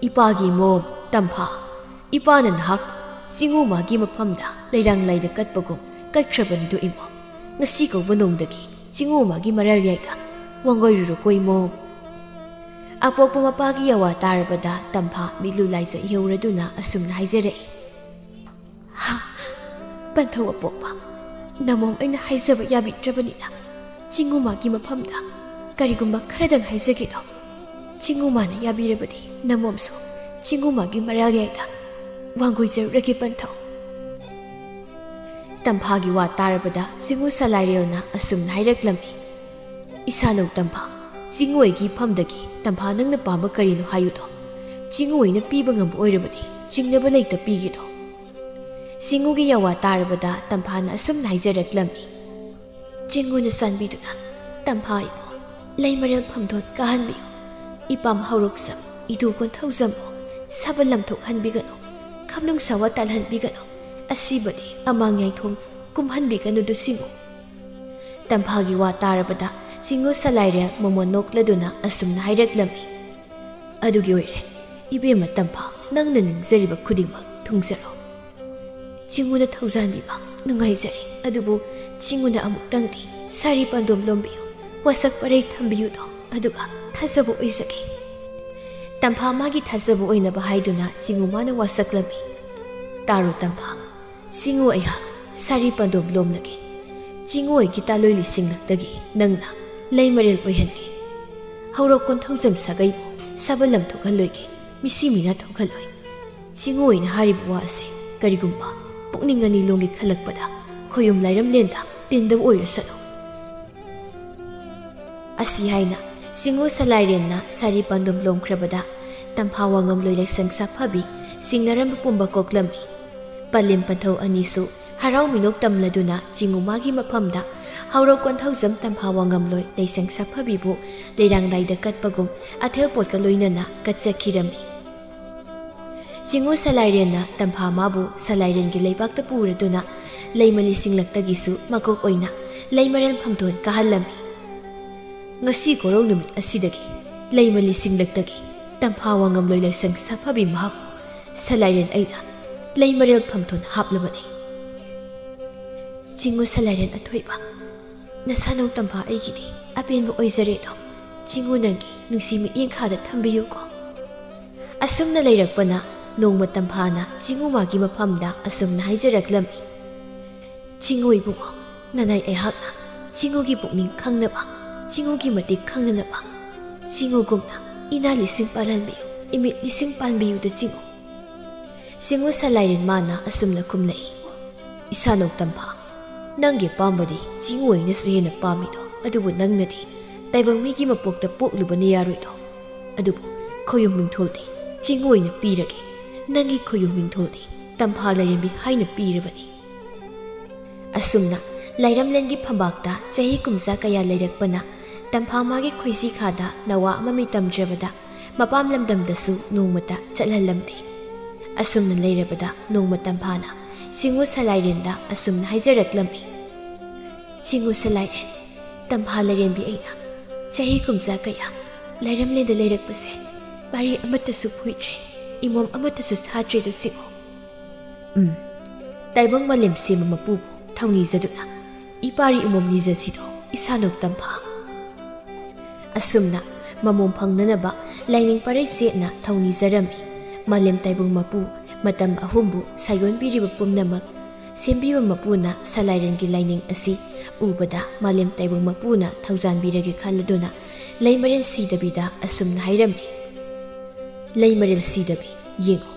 "ꯏꯄꯥꯒꯤ ꯃꯣꯝ ꯇꯝꯐꯥ, ꯏꯄꯥꯅ ꯅꯍꯥꯛ ꯆꯤꯡꯉꯨ ꯃꯥꯒꯤ ꯃꯐꯝꯗ ꯂꯩꯔꯥꯡ ꯂꯩꯗ ꯀꯠꯄꯒꯨꯝ ꯀꯠꯈ꯭ꯔꯕꯅꯤꯗꯣ ꯏꯃꯣꯝ꯫ ꯉꯁꯤ ꯀꯧꯕ ꯅꯣꯡꯗꯒꯤ ꯆꯤꯡꯉꯨ ꯃꯥꯒꯤ ꯃꯔꯥꯜ ꯌꯥꯏꯗ ꯋꯥꯡꯒꯣꯏꯔꯨꯔꯣꯀꯣ ꯏꯃꯣꯝ꯫" ꯑꯄꯣꯛꯄ ꯃꯄꯥꯒꯤ ꯌꯥꯋꯥ ꯇꯥꯔꯕꯗ ꯇꯝꯐꯥ ꯃꯤꯠꯂꯨ ꯂꯥꯏꯖ ꯏꯍꯧꯔꯗꯨꯅ ꯑꯁꯨꯝꯅ ꯍꯥꯏꯖꯔꯛꯏ꯫ "ꯍꯥ, ꯄꯟꯊꯧ ꯑꯄꯣꯛꯄ, ꯅꯃꯣꯝ ꯑꯩꯅ ꯍꯥꯏꯖꯕ ꯌꯥꯕꯤꯗ꯭ꯔꯕꯅꯤꯅ ꯆꯤꯡꯉꯨ ꯃꯥꯒꯤ ꯃꯐꯝꯗ ꯀꯔꯤꯒꯨꯝꯕ ꯈꯔꯗꯪ ꯍꯥꯏꯖꯒꯦꯗꯣ꯫ ꯆꯤꯡꯉꯨ ꯃꯥꯅ ꯌꯥꯕꯤꯔꯕꯗꯤ ꯅꯃꯣꯝꯁꯨ ꯆꯤꯡꯉꯨ ꯃꯥꯒꯤ ꯃꯔꯥꯜ ꯌꯥꯏꯗ ꯋꯥꯡꯒꯣꯏꯖꯔꯨꯔꯒꯦ ꯄꯟꯊꯧ꯫" ꯇꯝꯐꯥꯒꯤ ꯋꯥ ꯇꯥꯔꯕꯗ ꯆꯤꯡꯉꯨ ꯁꯂꯥꯏꯔꯦꯜꯅ ꯑꯁꯨꯝꯅ ꯍꯥꯏꯔꯛꯂꯝꯃꯤ꯫ "ꯏꯁꯥꯅꯧ ꯇꯝꯐꯥ, ꯆꯤꯡꯉꯨ ꯑꯩꯒꯤ ꯏꯐꯝꯗꯒꯤ ꯇꯝꯐꯥ ꯅꯪꯅ ꯄꯥꯝꯕ ꯀꯔꯤꯅꯣ ꯍꯥꯏꯌꯨꯗꯣ꯫ ꯆꯤꯡꯉꯨ ꯑꯩꯅ ꯄꯤꯕ ꯉꯝꯕ ꯑꯣꯏꯔꯕꯗꯤ ꯆꯤꯡꯅꯕ ꯂꯩꯇ ꯄꯤꯒꯦꯗꯣ꯫" ꯆꯤꯡꯉꯨꯒꯤ ꯌꯥꯋꯥ ꯇꯥꯔꯕꯗ ꯇꯝꯐꯥꯅ ꯑꯁꯨꯝꯅ ꯍꯥꯏꯖꯔꯛꯂꯝꯃꯤ꯫ "ꯆꯤꯡꯉꯨꯅ ꯆꯥꯟꯕꯤꯗꯨꯅ ꯇꯝꯐꯥ ꯏꯕꯣ ꯂꯩ ꯃꯔꯦꯜ ꯐꯝꯗꯣꯟ ꯀꯥꯍꯟꯕꯤꯌꯨ꯫ ꯏꯄꯥꯝ ꯍꯧꯔꯣꯛꯆꯝ, ꯏꯇꯨ ꯀꯣꯟꯊꯧꯖꯝꯕꯨ ꯁꯥꯕ ꯂꯝꯊꯣꯛꯍꯟꯕꯤꯒꯅꯨ, ꯈꯝꯅꯨꯡ ꯁꯥꯋꯥ ꯇꯥꯜꯍꯟꯕꯤꯒꯅꯨ, ꯑꯁꯤꯕꯗꯤ ꯑꯃꯥꯡ ꯌꯥꯏꯊꯣꯡ ꯀꯨꯝꯍꯟꯕꯤꯒꯅꯨꯗꯨ ꯆꯤꯡꯉꯨ꯫" ꯇꯝꯐꯥꯒꯤ ꯋꯥ ꯇꯥꯔꯕꯗ ꯆꯤꯡꯉꯨ ꯁꯂꯥꯏꯔꯦꯜ ꯃꯃꯣꯟ ꯅꯣꯛꯂꯗꯨꯅ ꯑꯁꯨꯝꯅ ꯍꯥꯏꯔꯛꯂꯝꯃꯤ꯫ "ꯑꯗꯨꯒꯤ ꯑꯣꯏꯔꯦ ꯏꯕꯦꯝꯃ ꯇꯝꯐꯥ, ꯅꯪꯅ ꯅꯤꯡꯖꯔꯤꯕ ꯈꯨꯗꯤꯡꯃꯛ ꯊꯨꯡꯖꯔꯣ꯫ ꯆꯤꯡꯉꯨꯅ ꯊꯧꯖꯥꯟꯕꯤꯕ ꯅꯨꯡꯉꯥꯏꯖꯔꯦ, ꯑꯗꯨꯕꯨ ꯆꯤꯡꯉꯨꯅ ꯑꯃꯨꯛꯇꯪꯗꯤ ꯁꯥꯔꯤ ꯄꯥꯟꯗꯣꯝ ꯂꯣꯝꯕꯤꯌꯨ, ꯋꯥꯁꯛ ꯄꯔꯩ ꯊꯝꯕꯤꯌꯨꯗꯣ, ꯑꯗꯨꯒ ꯊꯥꯖꯕ ꯑꯣꯏꯖꯒꯦ꯫" ꯇꯝꯐꯥ ꯃꯥꯒꯤ ꯊꯥꯖꯕ ꯑꯣꯏꯅꯕ ꯍꯥꯏꯗꯨꯅ ꯆꯤꯡꯉꯨ ꯃꯥꯅ ꯋꯥꯁꯛꯂꯝꯃꯤ꯫ "ꯇꯥꯔꯣ ꯇꯝꯐꯥ, ꯆꯤꯡꯉꯨ ꯑꯩꯍꯥꯛ ꯁꯥꯔꯤ ꯄꯥꯟꯗꯣꯝ ꯂꯣꯝꯂꯒꯦ꯫ ꯆꯤꯡꯉꯨ ꯑꯩꯒꯤ ꯇꯥꯂꯣꯏ ꯂꯤꯁꯤꯡꯂꯛꯇꯒꯤ ꯅꯪꯅ ꯂꯩ ꯃꯔꯦꯜ ꯑꯣꯏꯍꯟꯒꯦ꯫ ꯍꯧꯔꯣꯛ ꯀꯣꯟꯊꯧꯖꯝ ꯁꯥꯒꯩꯕꯨ ꯁꯥꯕ ꯂꯝꯊꯣꯛꯍꯜꯂꯣꯏꯒꯦ, ꯃꯤꯁꯤ ꯃꯤꯅꯥ ꯊꯣꯛꯍꯜꯂꯣꯏ꯫ ꯆꯤꯡꯉꯨ ꯑꯩꯅ ꯍꯥꯏꯔꯤꯕ ꯋꯥ ꯑꯁꯦ ꯀꯔꯤꯒꯨꯝꯕ ꯄꯨꯛꯅꯤꯡ ꯑꯅꯤ ꯂꯣꯝꯒꯤ ꯈꯜꯂꯛꯄꯗ ꯈꯣꯌꯨꯝ ꯂꯥꯏꯔꯝꯂꯦꯟꯗ ꯇꯤꯟꯗꯕ ꯑꯣꯏꯔꯁꯅꯨ꯫" ꯑꯁꯤ ꯍꯥꯏꯅ ꯆꯤꯡꯉꯨ ꯁꯂꯥꯏꯔꯦꯟꯅ ꯁꯥꯔꯤ ꯄꯥꯟꯗꯨꯝ ꯂꯣꯝꯈ꯭ꯔꯕꯗ ꯇꯝꯐꯥ ꯋꯥꯉꯝꯂꯣꯏ ꯂꯥꯏꯁꯪ ꯁꯥꯐꯕꯤ ꯁꯤꯡꯅꯔꯝꯕ ꯄꯨꯝꯕ ꯀꯣꯛꯂꯝꯃꯤ꯫ ꯄꯂꯦꯝ ꯄꯟꯊꯧ ꯑꯅꯤꯁꯨ ꯍꯔꯥꯎ ꯃꯤꯅꯣꯛ ꯇꯝꯂꯗꯨꯅ ꯆꯤꯡꯉꯨ ꯃꯥꯒꯤ ꯃꯐꯝꯗ ꯍꯧꯔꯣꯛ ꯀꯣꯟꯊꯧꯖꯝ ꯇꯝꯐꯥ ꯋꯥꯉꯝꯂꯣꯏ ꯂꯥꯏꯁꯪ ꯁꯥꯐꯕꯤꯕꯨ ꯂꯩꯔꯥꯡ ꯂꯥꯏꯗ ꯀꯠꯄꯒꯨꯝ ꯑꯊꯦꯜ ꯄꯣꯠꯀ ꯂꯣꯏꯅꯅ ꯀꯠꯆꯈꯤꯔꯝꯃꯤ꯫ ꯆꯤꯡꯉꯨ ꯁꯂꯥꯏꯔꯦꯟꯅ ꯇꯝꯐꯥ ꯃꯥꯕꯨ ꯁꯂꯥꯏꯔꯦꯟꯒꯤ ꯂꯩꯕꯥꯛꯇ ꯄꯨꯔꯗꯨꯅ ꯂꯩꯃꯂꯤ ꯁꯤꯡꯂꯛꯇꯒꯤꯁꯨ ꯃꯀꯣꯛ ꯑꯣꯏꯅ ꯂꯩꯃꯔꯦꯜ ꯐꯝꯊꯣꯟ ꯀꯥꯍꯜꯂꯝꯃꯤ꯫ ꯉꯁꯤ ꯀꯣꯔꯧ ꯅꯨꯃꯤꯠ ꯑꯁꯤꯗꯒꯤ ꯂꯩꯃꯂꯤ ꯁꯤꯡꯂꯛꯇꯒꯤ ꯇꯝꯐꯥ ꯋꯥꯉꯝꯂꯣꯏ ꯂꯥꯏꯁꯪ ꯁꯥꯐꯕꯤ ꯃꯍꯥꯛꯄꯨ ꯁꯂꯥꯏꯔꯦꯟ ꯑꯩꯅ ꯂꯩꯃꯔꯦꯜ ꯐꯝꯊꯣꯟ ꯍꯥꯞꯂꯕꯅꯤ꯫ ꯆꯤꯡꯉꯨ ꯁꯂꯥꯏꯔꯦꯟ ꯑꯊꯣꯏꯕ, ꯅꯁꯥꯅꯧ ꯇꯝꯐꯥ ꯑꯩꯒꯤꯗꯤ ꯑꯄꯦꯟꯕ ꯑꯣꯏꯖꯔꯦꯗꯣ꯫ ꯆꯤꯡꯉꯨ ꯅꯪꯒꯤ ꯅꯨꯡꯁꯤ ꯃꯤꯠꯌꯦꯡ ꯈꯥꯗ ꯊꯝꯕꯤꯌꯨꯀꯣ꯫ ꯑꯁꯨꯝꯅ ꯂꯩꯔꯛꯄꯅ ꯅꯣꯡꯃ ꯇꯝꯐꯥꯅ ꯆꯤꯡꯉꯨ ꯃꯥꯒꯤ ꯃꯐꯝꯗ ꯑꯁꯨꯝꯅ ꯍꯥꯏꯖꯔꯛꯂꯝꯃꯤ꯫ ꯆꯤꯡꯉꯨ ꯏꯕꯨꯡꯉꯣ, ꯅꯅꯥꯏ ꯑꯩꯍꯥꯛꯅ ꯆꯤꯡꯉꯨꯒꯤ ꯄꯨꯛꯅꯤꯡ ꯈꯪꯅꯕ, ꯆꯤꯡꯉꯨꯒꯤ ꯃꯇꯤꯛ ꯈꯪꯅꯅꯕ, ꯆꯤꯡꯉꯨꯒꯨꯝꯅ ꯏꯅꯥ ꯂꯤꯁꯤꯡ ꯄꯥꯜꯍꯟꯕꯤꯌꯨ, ꯏꯃꯤꯠ ꯂꯤꯁꯤꯡ ꯄꯥꯟꯕꯤꯌꯨꯗ ꯆꯤꯡꯉꯨ꯫ ꯆꯤꯡꯉꯨ ꯁꯂꯥꯏꯔꯦꯟ ꯃꯥꯅ ꯑꯁꯨꯝꯅ ꯈꯨꯝꯂꯛꯏ, ꯏꯁꯥꯅꯧ ꯇꯝꯐꯥ, ꯅꯪꯒꯤ ꯑꯄꯥꯝꯕꯗꯤ ꯆꯤꯡꯉꯨ ꯑꯩꯅꯁꯨ ꯍꯦꯟꯅ ꯄꯥꯝꯃꯤꯗꯣ, ꯑꯗꯨꯕꯨ ꯅꯪꯅꯗꯤ ꯇꯥꯏꯕꯪ ꯃꯤꯒꯤ ꯃꯄꯣꯛꯇ ꯄꯣꯛꯂꯨꯕꯅ ꯌꯥꯔꯣꯏꯗꯣ꯫ ꯑꯗꯨꯕꯨ ꯈꯣꯌꯨꯝ ꯃꯤꯡꯊꯣꯜꯗꯤ ꯆꯤꯡꯉꯨ ꯑꯣꯏꯅ ꯄꯤꯔꯒꯦ, ꯅꯪꯒꯤ ꯈꯣꯌꯨꯝ ꯃꯤꯡꯊꯣꯜꯗꯤ ꯇꯝꯐꯥ ꯂꯥꯏꯔꯦꯝꯕꯤ ꯍꯥꯏꯅ ꯄꯤꯔꯕꯅꯤ꯫ ꯑꯁꯨꯝꯅ ꯂꯥꯏꯔꯝꯂꯦꯟꯒꯤ ꯐꯝꯕꯥꯛꯇ ꯆꯍꯤ ꯀꯨꯝꯖꯥ ꯀꯌꯥ ꯂꯩꯔꯛꯄꯅ ꯇꯝꯐꯥ ꯃꯥꯒꯤ ꯈꯣꯏꯁꯤ ꯈꯥꯗ ꯅꯋꯥ ꯑꯃ ꯃꯤꯇꯝꯗ꯭ꯔꯕꯗ ꯃꯄꯥꯝ ꯂꯝꯗꯝꯗꯁꯨ ꯅꯣꯡꯃꯇ ꯆꯠꯍꯜꯂꯝꯗꯦ꯫ ꯑꯁꯨꯝꯅ ꯂꯩꯔꯕꯗ ꯅꯣꯡꯃ ꯇꯝꯐꯥꯅ ꯆꯤꯡꯉꯨ ꯁꯂꯥꯏꯔꯦꯟꯗ ꯑꯁꯨꯝꯅ ꯍꯥꯏꯖꯔꯛꯂꯝꯃꯤ, ꯆꯤꯡꯉꯨ ꯁꯂꯥꯏꯔꯦꯟ, ꯇꯝꯐꯥ ꯂꯥꯏꯔꯦꯝꯕꯤ ꯑꯩꯅ ꯆꯍꯤ ꯀꯨꯝꯖꯥ ꯀꯌꯥ ꯂꯥꯏꯔꯝꯂꯦꯟꯗ ꯂꯩꯔꯛꯄꯁꯦ ꯄꯥꯔꯤ ꯑꯃꯠꯇꯁꯨ ꯐꯨꯏꯗ꯭ꯔꯦ, ꯏꯃꯣꯝ ꯑꯃꯠꯇꯁꯨ ꯁꯥꯗ꯭ꯔꯦꯗꯣ ꯆꯤꯡꯉꯨ꯫ ꯎꯝ, ꯇꯥꯏꯕꯪ ꯃꯥꯂꯦꯝ ꯁꯦꯝꯕ ꯃꯄꯨꯕꯨ ꯊꯧꯅꯤꯖꯗꯨꯅ ꯏꯄꯥꯔꯤ ꯏꯃꯣꯝ ꯅꯤꯖꯁꯤꯗꯣ ꯏꯁꯥꯅꯧ ꯇꯝꯐꯥ꯫ ꯑꯁꯨꯝꯅ ꯃꯃꯣꯝ ꯐꯪꯅꯅꯕ ꯂꯥꯏꯅꯤꯡ ꯄꯔꯩ ꯆꯦꯠꯅ ꯊꯧꯅꯤꯖꯔꯝꯃꯤ꯫ ꯃꯥꯂꯦꯝ ꯇꯥꯏꯕꯪ ꯃꯄꯨ ꯃꯇꯝ ꯑꯍꯨꯝꯕꯨ ꯁꯥꯏꯑꯣꯟꯕꯤꯔꯤꯕ ꯄꯨꯝꯅꯃꯛ ꯁꯦꯝꯕꯤꯕ ꯃꯄꯨꯅ ꯁꯂꯥꯏꯔꯦꯟꯒꯤ ꯂꯥꯏꯅꯤꯡ ꯑꯁꯤ ꯎꯕꯗ ꯃꯥꯂꯦꯝ ꯇꯥꯏꯕꯪ ꯃꯄꯨꯅ ꯊꯧꯖꯥꯟꯕꯤꯔꯒꯦ ꯈꯜꯂꯗꯨꯅ ꯂꯩꯃꯔꯦꯟ ꯁꯤꯗꯕꯤꯗ ꯑꯁꯨꯝꯅ ꯍꯥꯏꯔꯝꯃꯤ, ꯂꯩꯃꯔꯦꯜ ꯁꯤꯗꯕꯤ, ꯌꯦꯡꯉꯨ,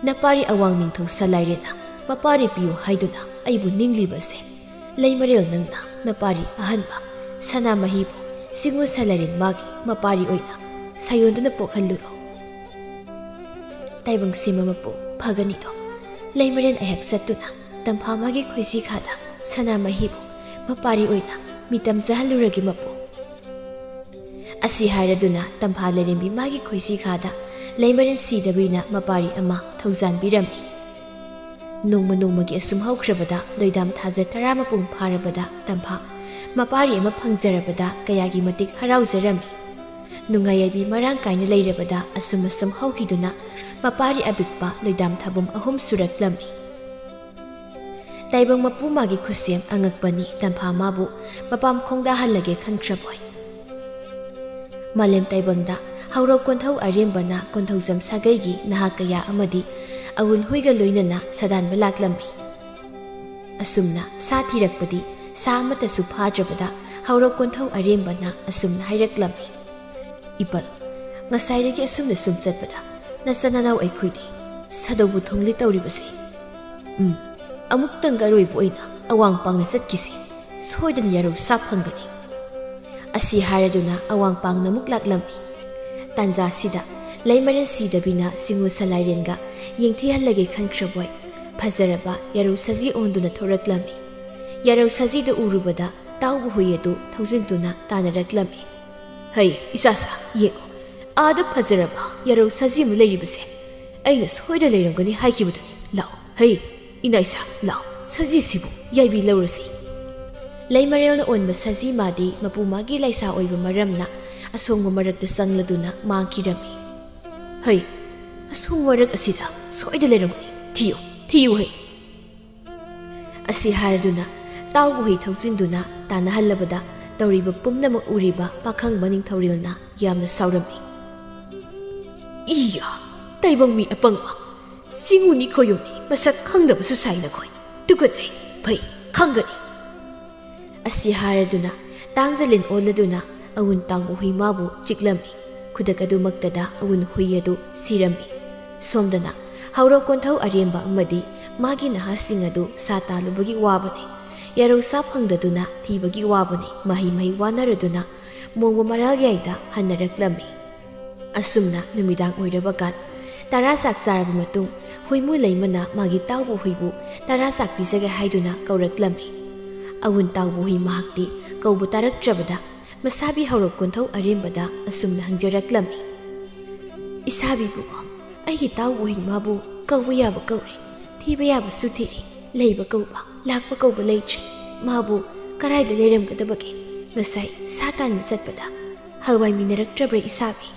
ꯅꯄꯥꯔꯤ ꯑꯋꯥꯡ ꯅꯤꯡꯊꯧ ꯁꯂꯥꯏꯔꯦꯟꯅ ꯃꯄꯥꯔꯤ ꯄꯤꯌꯨ ꯍꯥꯏꯗꯨꯅ ꯑꯩꯕꯨ ꯅꯤꯡꯂꯤꯕꯁꯦ, ꯂꯩꯃꯔꯦꯜ ꯅꯪꯅ ꯅꯄꯥꯔꯤ ꯑꯍꯟꯕ ꯁꯅꯥꯃꯍꯤꯕꯨ ꯆꯤꯡꯉꯨ ꯁꯂꯥꯏꯔꯦꯟ ꯃꯥꯒꯤ ꯃꯄꯥꯔꯤ ꯑꯣꯏꯅ ꯁꯥꯌꯣꯟꯗꯨꯅ ꯄꯣꯛꯍꯜꯂꯨꯔꯣ꯫ ꯇꯥꯏꯕꯪ ꯁꯦꯝꯕ ꯃꯄꯨ, ꯐꯒꯅꯤꯗꯣ꯫ ꯂꯩꯃꯔꯦꯟ ꯑꯩꯍꯥꯛ ꯆꯠꯇꯨꯅ ꯇꯝꯐꯥ ꯃꯥꯒꯤ ꯈꯣꯏꯁꯤ ꯈꯥꯗ ꯁꯅꯥꯃꯍꯤꯕꯨ ꯃꯄꯥꯔꯤ ꯑꯣꯏꯅ ꯃꯤꯇꯝ ꯆꯥꯍꯜꯂꯨꯔꯒꯦ ꯃꯄꯨ꯫ ꯑꯁꯤ ꯍꯥꯏꯔꯗꯨꯅ ꯇꯝꯐꯥ ꯂꯥꯏꯔꯦꯝꯕꯤ ꯃꯥꯒꯤ ꯈꯣꯏꯁꯤ ꯈꯥꯗ ꯂꯩꯃꯔꯦꯟ ꯁꯤꯗꯕꯤꯅ ꯃꯄꯥꯔꯤ ꯑꯃ ꯊꯧꯖꯥꯟꯕꯤꯔꯝꯃꯤ꯫ ꯅꯣꯡꯃ ꯅꯣꯡꯃꯒꯤ ꯑꯁꯨꯝ ꯍꯧꯈ꯭ꯔꯕꯗ ꯂꯣꯏꯗꯥꯝ ꯊꯥꯖ ꯇꯔꯥ ꯃꯄꯨꯡ ꯐꯥꯔꯕꯗ ꯇꯝꯐꯥ ꯃꯄꯥꯔꯤ ꯑꯃ ꯐꯪꯖꯔꯕꯗ ꯀꯌꯥꯒꯤ ꯃꯇꯤꯛ ꯍꯔꯥꯎꯖꯔꯝꯃꯤ꯫ ꯅꯨꯡꯉꯥꯏ ꯌꯥꯏꯕꯤ ꯃꯔꯥꯡ ꯀꯥꯏꯅ ꯂꯩꯔꯕꯗ ꯑꯁꯨꯝ ꯑꯁꯨꯝ ꯍꯧꯈꯤꯗꯨꯅ ꯃꯄꯥꯔꯤ ꯑꯄꯤꯛꯄ ꯂꯣꯏꯗꯥꯝ ꯊꯥꯕꯨꯝ ꯑꯍꯨꯝ ꯁꯨꯔꯛꯂꯝꯃꯤ꯫ ꯇꯥꯏꯕꯪ ꯃꯄꯨ ꯃꯥꯒꯤ ꯈꯨꯠꯁꯦꯝ ꯑꯉꯛꯄꯅꯤ ꯇꯝꯐꯥ ꯃꯥꯕꯨ ꯃꯄꯥꯝ ꯈꯣꯡꯗꯥꯍꯜꯂꯒꯦ ꯈꯟꯈ꯭ꯔꯕꯣꯏ꯫ ꯃꯥꯂꯦꯝ ꯇꯥꯏꯕꯪꯗ ꯍꯧꯔꯧ ꯀꯣꯟꯊꯧ ꯑꯔꯦꯝꯕꯅ ꯀꯣꯟꯊꯧꯖꯝ ꯁꯥꯒꯩꯒꯤ ꯅꯍꯥ ꯀꯌꯥ ꯑꯃꯗꯤ ꯑꯋꯨꯜ ꯍꯨꯏꯒ ꯂꯣꯏꯅꯅ ꯁꯥꯗꯥꯟꯕ ꯂꯥꯛꯂꯝꯃꯤ꯫ ꯑꯁꯨꯝꯅ ꯁꯥ ꯊꯤꯔꯛꯄꯗꯤ ꯁꯥ ꯑꯃꯠꯇꯁꯨ ꯐꯥꯗ꯭ꯔꯕꯗ ꯍꯧꯔꯧ ꯀꯣꯟꯊꯧ ꯑꯔꯦꯝꯕꯅ ꯑꯁꯨꯝꯅ ꯍꯥꯏꯔꯛꯂꯝꯃꯤ, "ꯏꯄꯜ, ꯉꯁꯥꯏꯗꯒꯤ ꯑꯁꯨꯝꯅ ꯁꯨꯝ ꯆꯠꯄꯗ ꯅꯆꯥ ꯅꯅꯥꯎ ꯑꯩꯈꯣꯏꯗꯤ ꯁꯥꯗꯧꯕ ꯊꯣꯡꯂꯤ ꯇꯧꯔꯤꯕꯁꯦ꯫ ꯎꯝ, ꯑꯃꯨꯛꯇꯪꯒ ꯑꯔꯣꯏꯕ ꯑꯣꯏꯅ ꯑꯋꯥꯡ ꯄꯥꯡꯅ ꯆꯠꯈꯤꯁꯤ꯫ ꯁꯣꯏꯗꯅ ꯌꯥꯔꯧ ꯁꯥ ꯐꯪꯒꯅꯤ"꯫ ꯑꯁꯤ ꯍꯥꯏꯔꯗꯨꯅ ꯑꯋꯥꯡ ꯄꯥꯡꯅ ꯑꯃꯨꯛ ꯂꯥꯛꯂꯝꯃꯤ꯫ ꯇꯥꯟꯖꯥꯁꯤꯗ ꯂꯩꯃꯔꯦꯟ ꯁꯤꯗꯕꯤꯅ ꯁꯤꯡꯉꯨ ꯁꯂꯥꯏꯔꯦꯟꯒ ꯌꯦꯡꯊꯤꯍꯜꯂꯒꯦ ꯈꯟꯈ꯭ꯔꯕꯣꯏ꯫ ꯐꯖꯔꯕ ꯌꯥꯔꯧ ꯁꯖꯤ ꯑꯣꯟꯗꯨꯅ ꯊꯣꯔꯛꯂꯝꯃꯤ꯫ ꯌꯥꯔꯧ ꯁꯖꯤꯗꯨ ꯎꯔꯨꯕꯗ ꯇꯥꯎꯕ ꯍꯨꯏ ꯑꯗꯨ ꯊꯧꯖꯤꯟꯗꯨꯅ ꯇꯥꯟꯅꯔꯛꯂꯝꯃꯤ꯫ "ꯍꯩ, ꯏꯆꯥꯁꯥ, ꯌꯦꯡꯉꯨ, ꯑꯥꯗ ꯐꯖꯔꯕ ꯌꯥꯔꯧ ꯁꯖꯤ ꯑꯃ ꯂꯩꯔꯤꯕꯁꯦ꯫ ꯑꯩꯅ ꯁꯣꯏꯗ ꯂꯩꯔꯝꯒꯅꯤ ꯍꯥꯏꯈꯤꯕꯗꯨꯅꯤ꯫ ꯂꯥꯛꯑꯣ, ꯍꯩ, ꯏꯅꯥ ꯏꯁꯥ, ꯂꯥꯛꯑꯣ, ꯁꯖꯤꯁꯤꯕꯨ ꯌꯥꯏꯕꯤ ꯂꯧꯔꯁꯤ"꯫ ꯂꯩꯃꯔꯦꯜꯅ ꯑꯣꯟꯕ ꯁꯖꯤ ꯃꯥꯗꯤ ꯃꯄꯨ ꯃꯥꯒꯤ ꯂꯥꯏꯁꯥ ꯑꯣꯏꯕ ꯃꯔꯝꯅ ꯑꯁꯣꯡꯕ ꯃꯔꯛꯇ ꯆꯪꯂꯗꯨꯅ ꯃꯥꯡꯈꯤꯔꯝꯃꯤ꯫ "ꯍꯩ, ꯑꯁꯣꯡꯕ ꯃꯔꯛ ꯑꯁꯤꯗ ꯁꯣꯏꯗ ꯂꯩꯔꯝꯒꯅꯤ꯫ ꯊꯤꯌꯨ, ꯊꯤꯌꯨ ꯍꯩ"꯫ ꯑꯁꯤ ꯍꯥꯏꯔꯗꯨꯅ ꯇꯥꯎꯕ ꯍꯨꯏ ꯊꯧꯖꯤꯟꯗꯨꯅ ꯇꯥꯟꯅꯍꯜꯂꯕꯗ ꯇꯧꯔꯤꯕ ꯄꯨꯝꯅꯃꯛ ꯎꯔꯤꯕ ꯄꯥꯈꯪꯕ ꯅꯤꯡꯊꯧꯔꯦꯜꯅ ꯌꯥꯝꯅ ꯁꯥꯎꯔꯝꯃꯤ꯫ "ꯏꯌꯥ, ꯇꯥꯏꯕꯪ ꯃꯤ ꯑꯄꯪꯕ! ꯆꯤꯡꯉꯨꯅꯤ ꯈꯣꯌꯨꯝꯅꯤ ꯃꯁꯛ ꯈꯪꯗꯕꯁꯨ ꯁꯥꯏ ꯅꯈꯣꯏ꯫ ꯇꯨꯀꯠꯆꯩ꯫ ꯐꯩ, ꯈꯪꯒꯅꯤ"꯫ ꯑꯁꯤ ꯍꯥꯏꯔꯗꯨꯅ ꯇꯥꯡꯖꯂꯤꯟ ꯑꯣꯜꯂꯗꯨꯅ ꯑꯋꯨꯟ ꯇꯥꯎꯕ ꯍꯨꯏ ꯃꯥꯕꯨ ꯆꯤꯛꯂꯝꯃꯤ꯫ ꯈꯨꯗꯛ ꯑꯗꯨꯃꯛꯇꯗ ꯑꯋꯨꯟ ꯍꯨꯏ ꯑꯗꯨ ꯁꯤꯔꯝꯃꯤ꯫ ꯁꯣꯝꯗꯅ ꯍꯧꯔꯧ ꯀꯣꯟꯊꯧ ꯑꯔꯦꯝꯕ ꯑꯃꯗꯤ ꯃꯥꯒꯤ ꯅꯍꯥꯁꯤꯡ ꯑꯗꯨ ꯁꯥ ꯇꯥꯜꯂꯨꯕꯒꯤ ꯋꯥꯕꯅꯤ, ꯌꯥꯔꯧ ꯁꯥ ꯐꯪꯗꯗꯨꯅ ꯊꯤꯕꯒꯤ ꯋꯥꯕꯅꯤ, ꯃꯍꯩ ꯃꯍꯩ ꯋꯥꯅꯔꯗꯨꯅ ꯃꯣꯡꯕ ꯃꯔꯥꯜ ꯌꯥꯏꯗ ꯍꯟꯅꯔꯛꯂꯝꯃꯤ꯫ ꯑꯁꯨꯝꯅ ꯅꯨꯃꯤꯗꯥꯡ ꯑꯣꯏꯔꯕꯀꯥꯟ ꯇꯔꯥ ꯆꯥꯛ ꯆꯥꯔꯕ ꯃꯇꯨꯡ ꯍꯨꯏꯃꯨ ꯂꯩꯃꯅ ꯃꯥꯒꯤ ꯇꯥꯎꯕ ꯍꯨꯏꯕꯨ ꯇꯔꯥ ꯆꯥꯛ ꯄꯤꯖꯒꯦ ꯍꯥꯏꯗꯨꯅ ꯀꯧꯔꯛꯂꯝꯃꯤ꯫ ꯑꯋꯨꯟ ꯇꯥꯎꯕ ꯍꯨꯏ ꯃꯍꯥꯛꯇꯤ ꯀꯧꯕ ꯇꯥꯔꯛꯇ꯭ꯔꯕꯗ ꯃꯁꯥꯕꯤ ꯍꯧꯔꯧ ꯀꯣꯟꯊꯧ ꯑꯔꯦꯝꯕꯗ ꯑꯁꯨꯝꯅ ꯍꯪꯖꯔꯛꯂꯝꯃꯤ, "ꯏꯁꯥꯕꯤ ꯏꯕꯨꯡꯉꯣ, ꯑꯩꯒꯤ ꯇꯥꯎꯕ ꯍꯨꯏ ꯃꯥꯕꯨ ꯀꯧꯕ ꯌꯥꯕ ꯀꯧꯔꯦ, ꯊꯤꯕ ꯌꯥꯕꯁꯨ ꯊꯤꯔꯦ, ꯂꯩꯕ ꯀꯧꯕ, ꯂꯥꯛꯄ ꯀꯧꯕ ꯂꯩꯇ꯭ꯔꯦ꯫ ꯃꯥꯕꯨ ꯀꯔꯥꯏꯗ ꯂꯩꯔꯝꯒꯗꯕꯒꯦ? ꯉꯁꯥꯏ ꯁꯥ ꯇꯥꯟꯕ ꯆꯠꯄꯗ ꯍꯋꯥꯏ ꯃꯤꯟꯅꯔꯛꯇ꯭ꯔꯕ꯭ꯔꯥ ꯏꯁꯥꯕꯤ?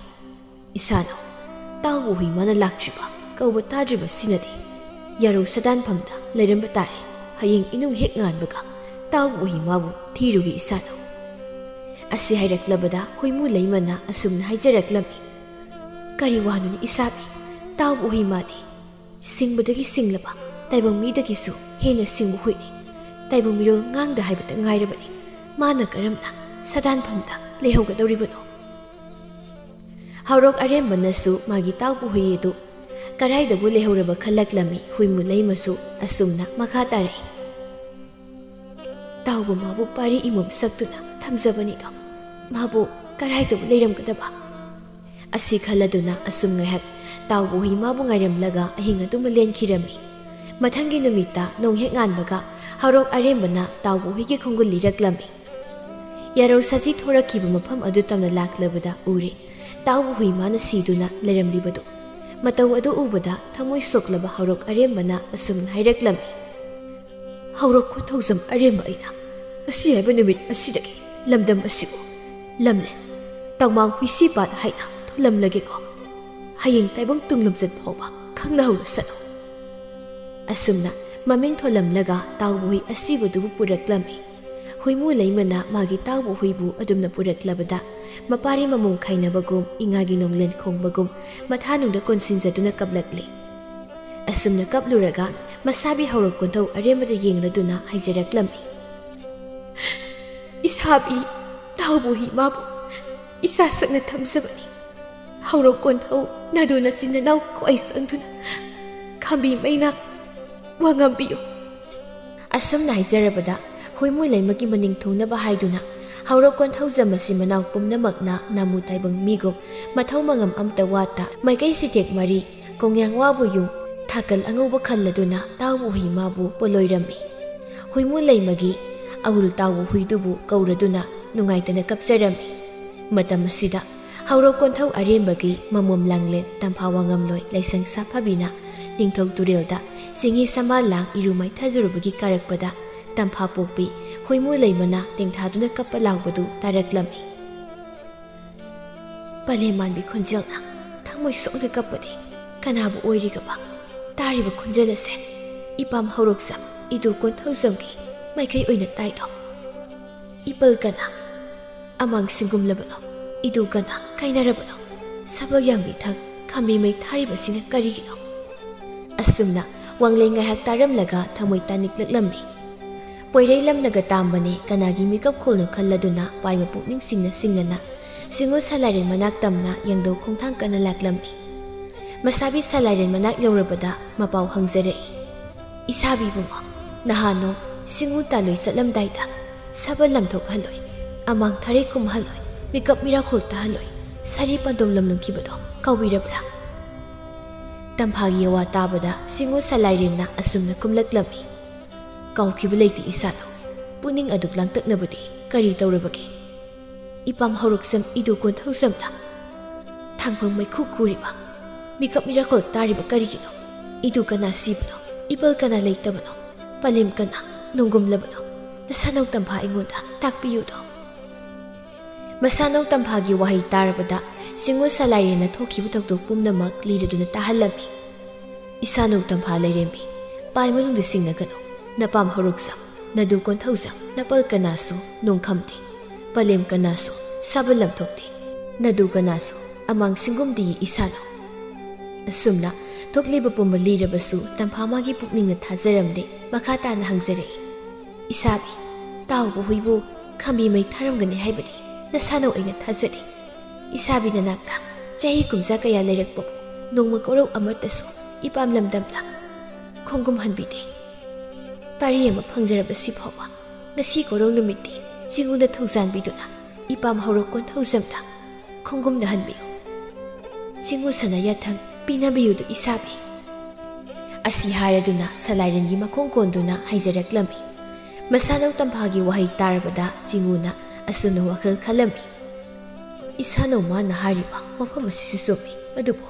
ꯏꯁꯥꯅ ꯇꯥꯎꯕ ꯍꯨꯏ ꯃꯥꯅ ꯂꯥꯛꯇ꯭ꯔꯤꯕ ꯀꯧꯕ ꯇꯥꯗ꯭ꯔꯤꯕ ꯁꯤꯅꯗꯤ ꯌꯥꯔꯧ ꯁꯥꯗꯥꯟꯐꯝꯗ ꯂꯩꯔꯝꯕ ꯇꯥꯔꯦ꯫ ꯍꯌꯦꯡ ꯏꯅꯨꯡ ꯍꯦꯛ ꯉꯥꯟꯕꯒ ꯇꯥꯎꯕ ꯍꯨꯏ ꯃꯥꯕꯨ ꯊꯤꯔꯨꯒꯦ ꯏꯁꯥꯅ꯫ ꯑꯁꯤ ꯍꯥꯏꯔꯛꯂꯕꯗ ꯍꯨꯏꯃꯨ ꯂꯩꯃꯅ ꯑꯁꯨꯝꯅ ꯍꯥꯏꯖꯔꯛꯂꯝꯃꯤ, "ꯀꯔꯤ ꯋꯥꯅꯣꯅꯤ ꯏꯁꯥꯕꯤ? ꯇꯥꯎꯕ ꯍꯨꯏ ꯃꯥꯗꯤ ꯁꯤꯡꯕꯗꯒꯤ ꯁꯤꯡꯂꯕ, ꯇꯥꯏꯕꯪ ꯃꯤꯗꯒꯤꯁꯨ ꯍꯦꯟꯅ ꯁꯤꯡꯕ ꯍꯨꯏꯅꯤ꯫ ꯇꯥꯏꯕꯪ ꯃꯤꯔꯣꯜ ꯉꯥꯡꯗ ꯍꯥꯏꯕꯇ ꯉꯥꯏꯔꯕꯅꯤ꯫ ꯃꯥꯅ ꯀꯔꯝꯅ ꯁꯥꯗꯥꯟꯐꯝꯗ ꯂꯩꯍꯧꯒꯗꯧꯔꯤꯕꯅꯣ?" ꯍꯧꯔꯣꯛ ꯑꯔꯦꯝꯕꯅꯁꯨ ꯃꯥꯒꯤ ꯇꯥꯎꯕ ꯍꯨꯏ ꯑꯗꯨ ꯀꯔꯥꯏꯗꯕꯨ ꯂꯩꯍꯧꯔꯕ ꯈꯜꯂꯛꯂꯝꯃꯤ꯫ ꯍꯨꯏꯃꯨ ꯂꯩꯃꯁꯨ ꯑꯁꯨꯝꯅ ꯃꯈꯥ ꯇꯥꯔꯛꯏ, "ꯇꯥꯎꯕ ꯃꯥꯕꯨ ꯄꯥꯔꯤ ꯏꯃꯣꯝ ꯁꯛꯇꯨꯅ ꯊꯝꯖꯕꯅꯤꯗꯣ, ꯃꯥꯕꯨ ꯀꯔꯥꯏꯗꯕꯨ ꯂꯩꯔꯝꯒꯗꯕ?" ꯑꯁꯤ ꯈꯜꯂꯗꯨꯅ ꯑꯁꯨꯝ ꯉꯥꯏꯍꯥꯛ ꯇꯥꯎꯕ ꯍꯨꯏ ꯃꯥꯕꯨ ꯉꯥꯏꯔꯝꯂꯒ ꯑꯍꯤꯡ ꯑꯗꯨꯃ ꯂꯦꯟꯈꯤꯔꯝꯃꯤ꯫ ꯃꯊꯪꯒꯤ ꯅꯨꯃꯤꯠꯇ ꯅꯣꯡ ꯍꯦꯛ ꯉꯥꯟꯕꯒ ꯍꯧꯔꯣꯛ ꯑꯔꯦꯝꯕꯅ ꯇꯥꯎꯕ ꯍꯨꯏꯒꯤ ꯈꯣꯡꯒꯨꯜ ꯂꯤꯔꯛꯂꯝꯃꯤ꯫ ꯌꯥꯔꯧ ꯁꯖꯤ ꯊꯣꯔꯛꯈꯤꯕ ꯃꯐꯝ ꯑꯗꯨ ꯇꯝꯅ ꯂꯥꯛꯂꯕꯗ ꯎꯔꯦ, ꯇꯥꯎꯕ ꯍꯨꯏ ꯃꯥꯅ ꯁꯤꯗꯨꯅ ꯂꯩꯔꯝꯂꯤꯕꯗꯨ꯫ ꯃꯇꯧ ꯑꯗꯨ ꯎꯕꯗ ꯊꯃꯣꯏ ꯁꯣꯛꯂꯕ ꯍꯧꯔꯣꯛ ꯑꯔꯦꯝꯕꯅ ꯑꯁꯨꯝꯅ ꯍꯥꯏꯔꯛꯂꯝꯃꯤ, "ꯍꯧꯔꯣꯛ ꯈꯣꯟꯊꯧꯖꯝ ꯑꯔꯦꯝꯕ ꯑꯩꯅ ꯉꯁꯤ ꯍꯥꯏꯕ ꯅꯨꯃꯤꯠ ꯑꯁꯤꯗꯒꯤ ꯂꯝꯗꯝ ꯑꯁꯤꯕꯨ ꯂꯝꯂꯦꯟ ꯇꯧꯃꯥꯡ ꯍꯨꯏꯁꯤꯄꯥꯠ ꯍꯥꯏꯅ ꯊꯣꯜꯂꯝꯂꯒꯦꯀꯣ꯫ ꯍꯌꯦꯡ ꯇꯥꯏꯕꯪ ꯇꯨꯡꯂꯝꯆꯠ ꯐꯥꯎꯕ ꯈꯪꯅꯍꯧꯔꯁꯅꯨ꯫" ꯑꯁꯨꯝꯅ ꯃꯃꯤꯡ ꯊꯣꯜꯂꯝꯂꯒ ꯇꯥꯎꯕ ꯍꯨꯏ ꯑꯁꯤꯕꯗꯨꯕꯨ ꯄꯨꯔꯛꯂꯝꯃꯤ꯫ ꯍꯨꯏꯃꯨ ꯂꯩꯃꯅ ꯃꯥꯒꯤ ꯇꯥꯎꯕ ꯍꯨꯏꯕꯨ ꯑꯗꯨꯝꯅ ꯄꯨꯔꯛꯂꯕꯗ ꯃꯄꯥꯔꯤ ꯃꯃꯣꯝ ꯈꯥꯏꯅꯕꯒꯨꯝ ꯏꯉꯥꯒꯤ ꯅꯣꯡꯂꯦꯟ ꯈꯣꯡꯕꯒꯨꯝ ꯃꯊꯥꯅꯨꯡꯗ ꯀꯣꯟꯁꯤꯟꯖꯗꯨꯅ ꯀꯞꯂꯛꯂꯦ꯫ ꯑꯁꯨꯝꯅ ꯀꯞꯂꯨꯔꯒ ꯃꯁꯥꯕꯤ ꯍꯧꯔꯛ ꯀꯣꯟꯊꯧ ꯑꯔꯦꯝꯕꯗ ꯌꯦꯡꯂꯗꯨꯅ ꯍꯥꯏꯖꯔꯛꯂꯝꯃꯤ, "ꯏꯁꯥꯕꯤ ꯇꯥꯎꯕꯨ ꯍꯤ ꯃꯥꯕꯨ ꯏꯁꯥ ꯁꯛꯅ ꯊꯝꯖꯕꯅꯤ꯫ ꯍꯧꯔꯛ ꯀꯣꯟꯊꯧ ꯅꯥꯗꯨ ꯅꯆꯤꯟ ꯅꯅꯥꯎ ꯈ꯭ꯋꯥꯏ ꯆꯪꯗꯨꯅ ꯈꯥꯝꯕꯤ ꯃꯩꯅ ꯋꯥ ꯉꯥꯡꯕꯤꯌꯨ꯫" ꯑꯁꯨꯝꯅ ꯍꯥꯏꯖꯔꯕꯗ ꯍꯨꯏꯃꯨ ꯂꯩꯃꯒꯤ ꯃꯅꯤꯡ ꯊꯨꯡꯅꯕ ꯍꯥꯏꯗꯨꯅ ꯍꯧꯔꯛ ꯀꯣꯟꯊꯧꯖꯝ ꯑꯁꯤ ꯃꯅꯥꯎ ꯄꯨꯝꯅꯃꯛꯅ ꯅꯥꯃꯨ ꯇꯥꯏꯕꯪ ꯃꯤꯒꯨꯝ ꯃꯊꯧ ꯃꯉꯝ ꯑꯃꯇ ꯋꯥꯠꯇ ꯃꯥꯏꯀꯩ ꯁꯤꯊꯦꯛ ꯃꯔꯤ ꯀꯣꯡꯌꯥꯡ ꯋꯥꯕꯨ ꯌꯨꯡ ꯊꯥꯀꯜ ꯑꯉꯧꯕ ꯈꯜꯂꯗꯨꯅ ꯇꯥꯎꯕ ꯍꯨꯏ ꯃꯥꯕꯨ ꯄꯣꯂꯣꯏꯔꯝꯃꯤ꯫ ꯍꯨꯏꯃꯨ ꯂꯩꯃꯒꯤ ꯑꯎꯜ ꯇꯥꯎꯕ ꯍꯨꯏꯗꯨꯕꯨ ꯀꯧꯔꯗꯨꯅ ꯅꯨꯡꯉꯥꯏꯇꯅ ꯀꯞꯆꯔꯝꯃꯤ꯫ ꯃꯇꯝ ꯑꯁꯤꯗ ꯍꯧꯔꯛ ꯀꯣꯟꯊꯧ ꯑꯔꯦꯝꯕꯒꯤ ꯃꯃꯣꯝ ꯂꯥꯡꯂꯦꯟ ꯇꯝꯐꯥ ꯋꯥꯉꯝꯂꯣꯏ ꯂꯥꯏꯁꯪ ꯁꯥꯐꯕꯤꯅ ꯅꯤꯡꯊꯧ ꯇꯨꯔꯦꯜꯗ ꯆꯤꯡꯍꯤ ꯁꯝꯕꯥꯜ ꯂꯥꯡ ꯏꯔꯨ ꯃꯥꯏꯊꯖꯔꯨꯕꯒꯤ ꯀꯥꯔꯛꯄꯗ ꯇꯝꯐꯥ ꯄꯣꯛꯄꯤ ꯍꯨꯏꯃꯨ ꯂꯩꯃꯅ ꯇꯦꯡꯊꯥꯗꯨꯅ ꯀꯞꯄ ꯂꯥꯎꯕꯗꯨ ꯇꯥꯔꯛꯂꯝꯃꯤ꯫ ꯄꯂꯦꯝ ꯃꯥꯟꯕꯤ ꯈꯣꯟꯖꯦꯜꯅ ꯊꯃꯣꯏ ꯁꯣꯛꯅ ꯀꯞꯄꯗꯤ ꯀꯅꯥꯕꯨ ꯑꯣꯏꯔꯤꯒꯕ? ꯇꯥꯔꯤꯕ ꯈꯣꯟꯖꯦꯜ ꯑꯁꯦ ꯏꯄꯥꯝ ꯍꯧꯔꯣꯛꯆꯝ ꯏꯗꯨ ꯀꯣꯟꯊꯧꯖꯝꯒꯤ ꯃꯥꯏꯀꯩ ꯑꯣꯏꯅ ꯇꯥꯏꯗꯣ꯫ ꯏꯄꯜ ꯀꯅꯥ ꯑꯃꯥꯡ ꯁꯤꯡꯒꯨꯝꯂꯕꯅꯣ? ꯏꯗꯨ ꯀꯅꯥ ꯀꯥꯏꯅꯔꯕꯅꯣ? ꯁꯕꯜ ꯌꯥꯡꯕꯤ ꯊꯛ ꯈꯥꯝꯕꯤ ꯃꯩ ꯊꯥꯔꯤꯕꯁꯤꯅ ꯀꯔꯤꯒꯤꯅꯣ? ꯑꯁꯨꯝꯅ ꯋꯥꯡꯂꯩ ꯉꯥꯏꯍꯥꯛ ꯇꯥꯔꯝꯂꯒ ꯊꯃꯣꯏ ꯇꯥꯅꯤꯛꯂꯛꯂꯝꯃꯤ꯫ ꯄꯣꯏꯔꯩ ꯂꯝꯅꯒ ꯇꯥꯝꯕꯅꯦ ꯀꯅꯥꯒꯤ ꯃꯤꯀꯞ ꯈꯣꯜꯅꯣ ꯈꯜꯂꯗꯨꯅ ꯄꯥꯏ ꯃꯄꯨꯛꯅꯤꯡ ꯁꯤꯡꯅ ꯁꯤꯡꯅꯅ ꯁꯤꯡꯉꯨ ꯁꯂꯥꯏꯔꯦꯟ ꯃꯅꯥꯛ ꯇꯝꯅ ꯌꯦꯡꯗꯧ ꯈꯣꯡꯊꯥꯡ ꯀꯟꯅ ꯂꯥꯛꯂꯝꯃꯤ꯫ ꯃꯁꯥꯕꯤ ꯁꯂꯥꯏꯔꯦꯟ ꯃꯅꯥꯛ ꯌꯧꯔꯕꯗ ꯃꯄꯥꯎ ꯍꯪꯖꯔꯛꯏ꯫ "ꯏꯁꯥꯕꯤ ꯏꯕꯨꯡꯉꯣ, ꯅꯍꯥꯟꯅꯣ ꯁꯤꯡꯉꯨ ꯇꯥꯂꯣꯏ ꯆꯠꯂꯝꯗꯥꯏꯗ ꯁꯕꯜ ꯂꯝꯊꯣꯛꯍꯜꯂꯣꯏ, ꯑꯃꯥꯡ ꯊꯔꯩ ꯀꯨꯝꯍꯜꯂꯣꯏ, ꯃꯤꯀꯞ ꯃꯤꯔꯥꯈꯣꯜ ꯇꯥꯍꯜꯂꯣꯏ, ꯁꯥꯔꯤ ꯄꯥꯟꯗꯣꯝ ꯂꯝꯂꯝꯈꯤꯕꯗꯣ ꯀꯥꯎꯕꯤꯔꯕ꯭ꯔꯥ?" ꯇꯝꯐꯥꯒꯤ ꯑꯋꯥ ꯇꯥꯕꯗ ꯁꯤꯡꯉꯨ ꯁꯂꯥꯏꯔꯦꯟꯅ ꯑꯁꯨꯝꯅ ꯀꯨꯝꯂꯛꯂꯝꯃꯤ꯫ "ꯀꯥꯎꯈꯤꯕ ꯂꯩꯇꯦ ꯏꯁꯥꯗꯣ꯫ ꯄꯨꯛꯅꯤꯡ ꯑꯗꯨꯛ ꯂꯥꯡꯇꯛꯅꯕꯗꯤ ꯀꯔꯤ ꯇꯧꯔꯕꯒꯦ? ꯏꯄꯥꯝ ꯍꯧꯔꯛꯁꯝ ꯏꯗꯨ ꯀꯣꯟꯊꯧꯖꯝꯗ ꯊꯥꯡꯐꯝ ꯃꯩꯈꯨ ꯈꯨꯔꯤꯕ, ꯃꯤꯀꯞ ꯃꯤꯔꯥꯈꯣꯜ ꯇꯥꯔꯤꯕ ꯀꯔꯤꯒꯤꯅꯣ? ꯏꯗꯨ ꯀꯅꯥ ꯁꯤꯕꯅꯣ? ꯏꯄꯜ ꯀꯅꯥ ꯂꯩꯇꯕꯅꯣ? ꯄꯂꯦꯝ ꯀꯅꯥ ꯅꯣꯡꯒꯨꯝꯂꯕꯅꯣ? ꯅꯁꯥꯅꯧ ꯇꯝꯐꯥ ꯑꯩꯉꯣꯟꯗ ꯇꯥꯛꯄꯤꯌꯨꯗꯣ?" ꯃꯁꯥꯅꯧ ꯇꯝꯐꯥꯒꯤ ꯋꯥꯍꯩ ꯇꯥꯔꯕꯗ ꯁꯤꯡꯉꯨ ꯁꯂꯥꯏꯔꯦꯟꯅ ꯊꯣꯛꯈꯤꯕ ꯊꯧꯗꯣꯛ ꯄꯨꯝꯅꯃꯛ ꯂꯤꯔꯗꯨꯅ ꯇꯥꯍꯜꯂꯝꯃꯤ꯫ "ꯏꯁꯥꯅꯧ ꯇꯝꯐꯥ ꯂꯩꯔꯦꯝꯕꯤ, ꯄꯥꯏ ꯃꯅꯨꯡꯗ ꯁꯤꯡꯅꯒꯅꯨ꯫ ꯅꯄꯥꯝ ꯍꯧꯔꯣꯛꯆꯝ, ꯅꯗꯨ ꯀꯣꯟꯊꯧꯖꯝ, ꯅꯄꯜ ꯀꯅꯥꯁꯨ ꯅꯣꯡꯈꯝꯗꯦ, ꯄꯂꯦꯝ ꯀꯅꯥꯁꯨ ꯁꯥꯕ ꯂꯝꯊꯣꯛꯇꯦ, ꯅꯗꯨ ꯀꯅꯥꯁꯨ ꯑꯃꯥꯡ ꯁꯤꯡꯒꯨꯝꯗꯤ ꯏꯁꯥꯅꯧ꯫" ꯑꯁꯨꯝꯅ ꯊꯣꯛꯂꯤꯕ ꯄꯨꯝꯕ ꯂꯤꯔꯕꯁꯨ ꯇꯝꯐꯥ ꯃꯥꯒꯤ ꯄꯨꯛꯅꯤꯡꯅ ꯊꯥꯖꯔꯝꯗꯦ꯫ ꯃꯈꯥ ꯇꯥꯅ ꯍꯪꯖꯔꯛꯏ꯫ "ꯏꯁꯥꯕꯤ, ꯇꯥꯎꯕ ꯍꯨꯏꯕꯨ ꯈꯥꯝꯕꯤ ꯃꯩ ꯊꯥꯔꯝꯒꯅꯤ ꯍꯥꯏꯕꯗꯤ ꯅꯁꯥꯅꯧ ꯑꯩꯅ ꯊꯥꯖꯗꯦ꯫ ꯏꯁꯥꯕꯤ ꯅꯅꯥꯛꯇ ꯆꯍꯤ ꯀꯨꯝꯖꯥ ꯀꯌꯥ ꯂꯩꯔꯛꯄꯕꯨ ꯅꯣꯡꯃ ꯀꯣꯔꯧ ꯑꯃꯠꯇꯁꯨ ꯏꯄꯥꯝ ꯂꯝꯗꯝꯗ ꯈꯣꯡꯒꯨꯝ ꯍꯟꯕꯤꯗꯦ꯫ ꯄꯥꯔꯤ ꯑꯃ ꯐꯪꯖꯔꯕꯁꯤ ꯐꯥꯎꯕ ꯉꯁꯤ ꯀꯣꯔꯧ ꯅꯨꯃꯤꯠꯇꯤ ꯆꯤꯡꯉꯨꯗ ꯊꯧꯖꯥꯟꯕꯤꯗꯨꯅ ꯏꯄꯥꯝ ꯍꯧꯔꯛ ꯀꯣꯟꯊꯧꯖꯝꯗ ꯈꯣꯡꯒꯨꯝꯅ ꯍꯟꯕꯤꯌꯨ꯫ ꯆꯤꯡꯉꯨ ꯁꯅꯥ ꯌꯥꯊꯪ ꯄꯤꯅꯕꯤꯌꯨꯗꯨ ꯏꯁꯥꯕꯤ꯫" ꯑꯁꯤ ꯍꯥꯏꯔꯗꯨꯅ ꯁꯂꯥꯏꯔꯦꯟꯒꯤ ꯃꯈꯣꯡ ꯀꯣꯟꯗꯨꯅ ꯍꯥꯏꯖꯔꯛꯂꯝꯃꯤ꯫ ꯃꯁꯥꯅꯧ ꯇꯝꯐꯥꯒꯤ ꯋꯥꯍꯩ ꯇꯥꯔꯕꯗ ꯆꯤꯡꯉꯨꯅ ꯑꯁꯨꯝꯅ ꯋꯥꯈꯜ ꯈꯜꯂꯝꯃꯤ꯫ "ꯏꯁꯥꯅꯧ ꯃꯥꯅ ꯍꯥꯏꯔꯤꯕ ꯋꯥꯐꯝ ꯑꯁꯤꯁꯨ ꯆꯨꯝꯃꯤ, ꯑꯗꯨꯕꯨ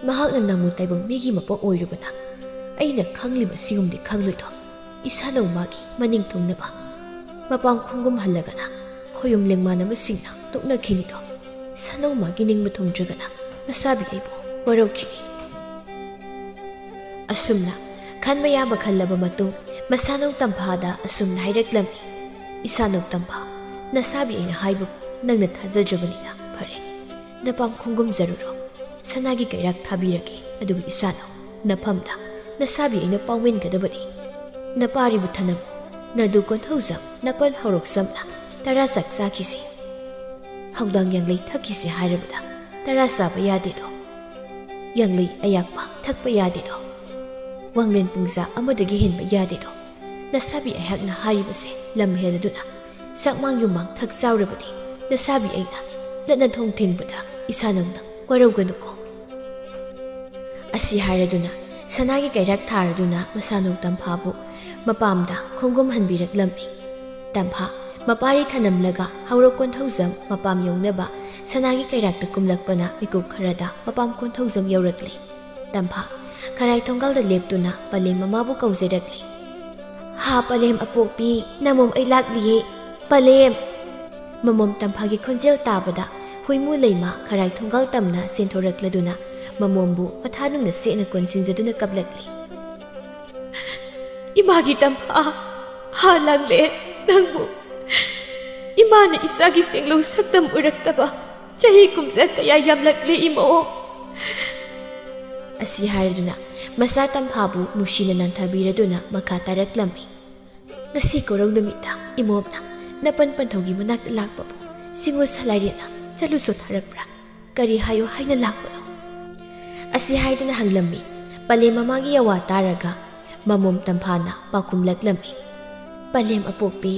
ꯃꯍꯥꯛꯅ ꯅꯥꯃꯨ ꯇꯥꯏꯕꯪ ꯃꯤꯒꯤ ꯃꯄꯣꯛ ꯑꯣꯏꯔꯨꯕꯅ ꯑꯩꯅ ꯈꯪꯂꯤꯕ ꯁꯤꯒꯨꯝꯗꯤ ꯈꯪꯂꯣꯏꯗꯣ꯫ ꯏꯁꯥꯅꯧ ꯃꯥꯒꯤ ꯃꯅꯤꯡ ꯊꯨꯡꯅꯕ ꯃꯄꯥꯝ ꯈꯣꯡꯒꯨꯝ ꯍꯜꯂꯒꯅ ꯈꯣꯌꯨꯝ ꯂꯦꯡꯃꯥꯟꯅꯕꯁꯤꯡꯅ ꯇꯣꯛꯅꯈꯤꯅꯤꯗꯣ꯫ ꯁꯥꯅꯧ ꯃꯥꯒꯤ ꯅꯤꯡꯕ ꯊꯨꯡꯗ꯭ꯔꯒꯅ ꯃꯁꯥꯕꯤ ꯑꯩꯕꯨ ꯋꯥꯔꯧꯈꯤꯅꯤ꯫ ꯑꯁꯨꯝꯅ ꯈꯟꯕ ꯌꯥꯕ ꯈꯜꯂꯕ ꯃꯇꯨꯡ, ꯃꯁꯥꯅꯧ ꯇꯝꯐꯥꯗ ꯑꯁꯨꯝꯅ ꯍꯥꯏꯔꯛꯂꯝꯃꯤ: "ꯏꯁꯥꯅꯧ ꯇꯝꯐꯥ, ꯅꯁꯥꯕꯤ ꯑꯩꯅ ꯍꯥꯏꯕꯕꯨ ꯅꯪꯅ ꯊꯥꯖꯗ꯭ꯔꯕꯅꯤꯅ ꯐꯔꯦ꯫ ꯅꯄꯥꯝ ꯈꯣꯡꯒꯨꯝꯖꯔꯨꯔꯣ꯫ ꯁꯅꯥꯒꯤ ꯀꯩꯔꯥꯛ ꯊꯥꯕꯤꯔꯒꯦ, ꯑꯗꯨꯒ ꯏꯁꯥꯅꯧ ꯅꯐꯝꯗ ꯅꯁꯥꯕꯤ ꯑꯩꯅ ꯄꯥꯎꯃꯤꯟꯒꯗꯕꯗꯤ꯫ ꯅꯄꯥꯔꯤꯕ ꯊꯅꯝ, ꯅꯗꯨ ꯀꯣꯟꯊꯧꯖꯝ, ꯅꯄꯜ ꯍꯧꯔꯣꯛꯆꯝꯅ ꯇꯔꯥ ꯆꯥꯛ ꯆꯥꯈꯤꯁꯤ, ꯍꯧꯗꯥꯡ ꯌꯥꯡꯂꯩ ꯊꯛꯈꯤꯁꯤ ꯍꯥꯏꯔꯕꯗ ꯇꯔꯥ ꯆꯥꯕ ꯌꯥꯗꯦꯗꯣ꯫ ꯌꯥꯡꯂꯩ ꯑꯌꯥꯛꯄ ꯊꯛꯄ ꯌꯥꯗꯦꯗꯣ꯫ ꯋꯥꯡꯂꯦꯟ ꯄꯨꯡꯖꯥ ꯑꯃꯗꯒꯤ ꯍꯦꯟꯕ ꯌꯥꯗꯦꯗꯣ꯫ ꯅꯁꯥꯕꯤ ꯑꯩꯍꯥꯛꯅ ꯍꯥꯏꯔꯤꯕꯁꯦ ꯂꯝ ꯍꯦꯜꯂꯗꯨꯅ ꯆꯥꯛꯃꯥꯡ ꯌꯨꯝꯃꯥꯡ ꯊꯛ ꯆꯥꯎꯔꯕꯗꯤ ꯅꯁꯥꯕꯤ ꯑꯩꯅ ꯂꯠꯅ ꯊꯣꯡ ꯊꯤꯡꯕꯗ ꯏꯁꯥꯅꯧꯅ ꯋꯥꯔꯧꯒꯅꯨꯀꯣ"꯫ ꯑꯁꯤ ꯍꯥꯏꯔꯗꯨꯅ ꯁꯅꯥꯒꯤ ꯀꯩꯔꯥꯛ ꯊꯥꯔꯗꯨꯅ ꯃꯁꯥꯅꯧ ꯇꯝꯐꯥꯕꯨ ꯃꯄꯥꯝꯗ ꯈꯣꯡꯒꯨꯝ ꯍꯟꯕꯤꯔꯛꯂꯝꯃꯤ꯫ ꯇꯝꯐꯥ ꯃꯄꯥꯔꯤ ꯊꯅꯝꯂꯒ ꯍꯧꯔꯣꯛ ꯀꯣꯟꯊꯧꯖꯝ ꯃꯄꯥꯝ ꯌꯧꯅꯕ ꯁꯅꯥꯒꯤ ꯀꯩꯔꯥꯛꯇ ꯀꯨꯝꯂꯛꯄꯅ ꯃꯤꯀꯨꯞ ꯈꯔꯗ ꯃꯄꯥꯝ ꯀꯣꯟꯊꯧꯖꯝ ꯌꯧꯔꯛꯂꯦ꯫ ꯇꯝꯐꯥ ꯈꯔꯥꯏ ꯊꯣꯡꯒꯥꯜꯗ ꯂꯦꯞꯇꯨꯅ ꯄꯂꯦꯝ ꯃꯃꯥꯕꯨ ꯀꯧꯖꯔꯛꯂꯤ꯫ "ꯍꯥ, ꯄꯂꯦꯝ ꯑꯄꯣꯛꯄꯤ, ꯅꯃꯣꯝ ꯑꯩ ꯂꯥꯛꯂꯤꯌꯦ, ꯄꯂꯦꯝ!" ꯃꯃꯣꯝ ꯇꯝꯐꯥꯒꯤ ꯈꯣꯟꯖꯦꯜ ꯇꯥꯕꯗ ꯍꯨꯏꯃꯨ ꯂꯩꯃ ꯈꯔꯥꯏ ꯊꯣꯡꯒꯥꯜ ꯇꯝꯅ ꯆꯦꯟꯊꯣꯔꯛꯂꯗꯨꯅ ꯃꯃꯣꯝꯕꯨ ꯃꯊꯥꯅꯨꯡꯅ ꯁꯦꯠꯅ ꯀꯣꯟꯁꯤꯟꯖꯗꯨꯅ ꯀꯞꯂꯛꯂꯤ꯫ "ꯏꯃꯥꯒꯤ ꯇꯝꯐꯥ, ꯍꯥ ꯂꯥꯡꯂꯦ ꯅꯪꯕꯨ꯫ ꯏꯃꯥꯅ ꯏꯆꯥꯒꯤ ꯆꯦꯡꯂꯧ ꯁꯛꯇꯝ ꯎꯔꯛꯇꯕ ꯆꯍꯤ ꯀꯨꯝꯖꯥ ꯀꯌꯥ ꯌꯥꯝꯂꯛꯂꯦ ꯏꯃꯣ"꯫ ꯑꯁꯤ ꯍꯥꯏꯔꯗꯨꯅ ꯃꯆꯥ ꯇꯝꯐꯥꯕꯨ ꯅꯨꯡꯁꯤꯅ ꯅꯥꯟꯊꯕꯤꯔꯗꯨꯅ ꯃꯈꯥ ꯇꯥꯔꯛꯂꯝꯃꯤ꯫ "ꯉꯁꯤ ꯀꯣꯔꯧ ꯅꯨꯃꯤꯠꯇ ꯏꯃꯣꯝꯅ ꯅꯄꯟ ꯄꯟꯊꯧꯒꯤ ꯃꯅꯥꯛꯇ ꯂꯥꯛꯄꯕꯨ ꯆꯤꯡꯉꯨ ꯁꯂꯥꯏꯔꯦꯟꯅ ꯆꯠꯂꯨꯁꯣ ꯊꯥꯔꯛꯄ꯭ꯔꯥ? ꯀꯔꯤ ꯍꯥꯏꯌꯨ ꯍꯥꯏꯅ ꯂꯥꯛꯄꯅꯣ?" ꯑꯁꯤ ꯍꯥꯏꯗꯨꯅ ꯍꯪꯂꯝꯃꯤ꯫ ꯄꯂꯦꯝ ꯃꯃꯥꯒꯤ ꯑꯋꯥ ꯇꯥꯔꯒ ꯃꯃꯣꯝ ꯇꯝꯐꯥꯅ ꯄꯥꯎꯈꯨꯝꯂꯛꯂꯝꯃꯤ꯫ "ꯄꯂꯦꯝ ꯑꯄꯣꯛꯄꯤ,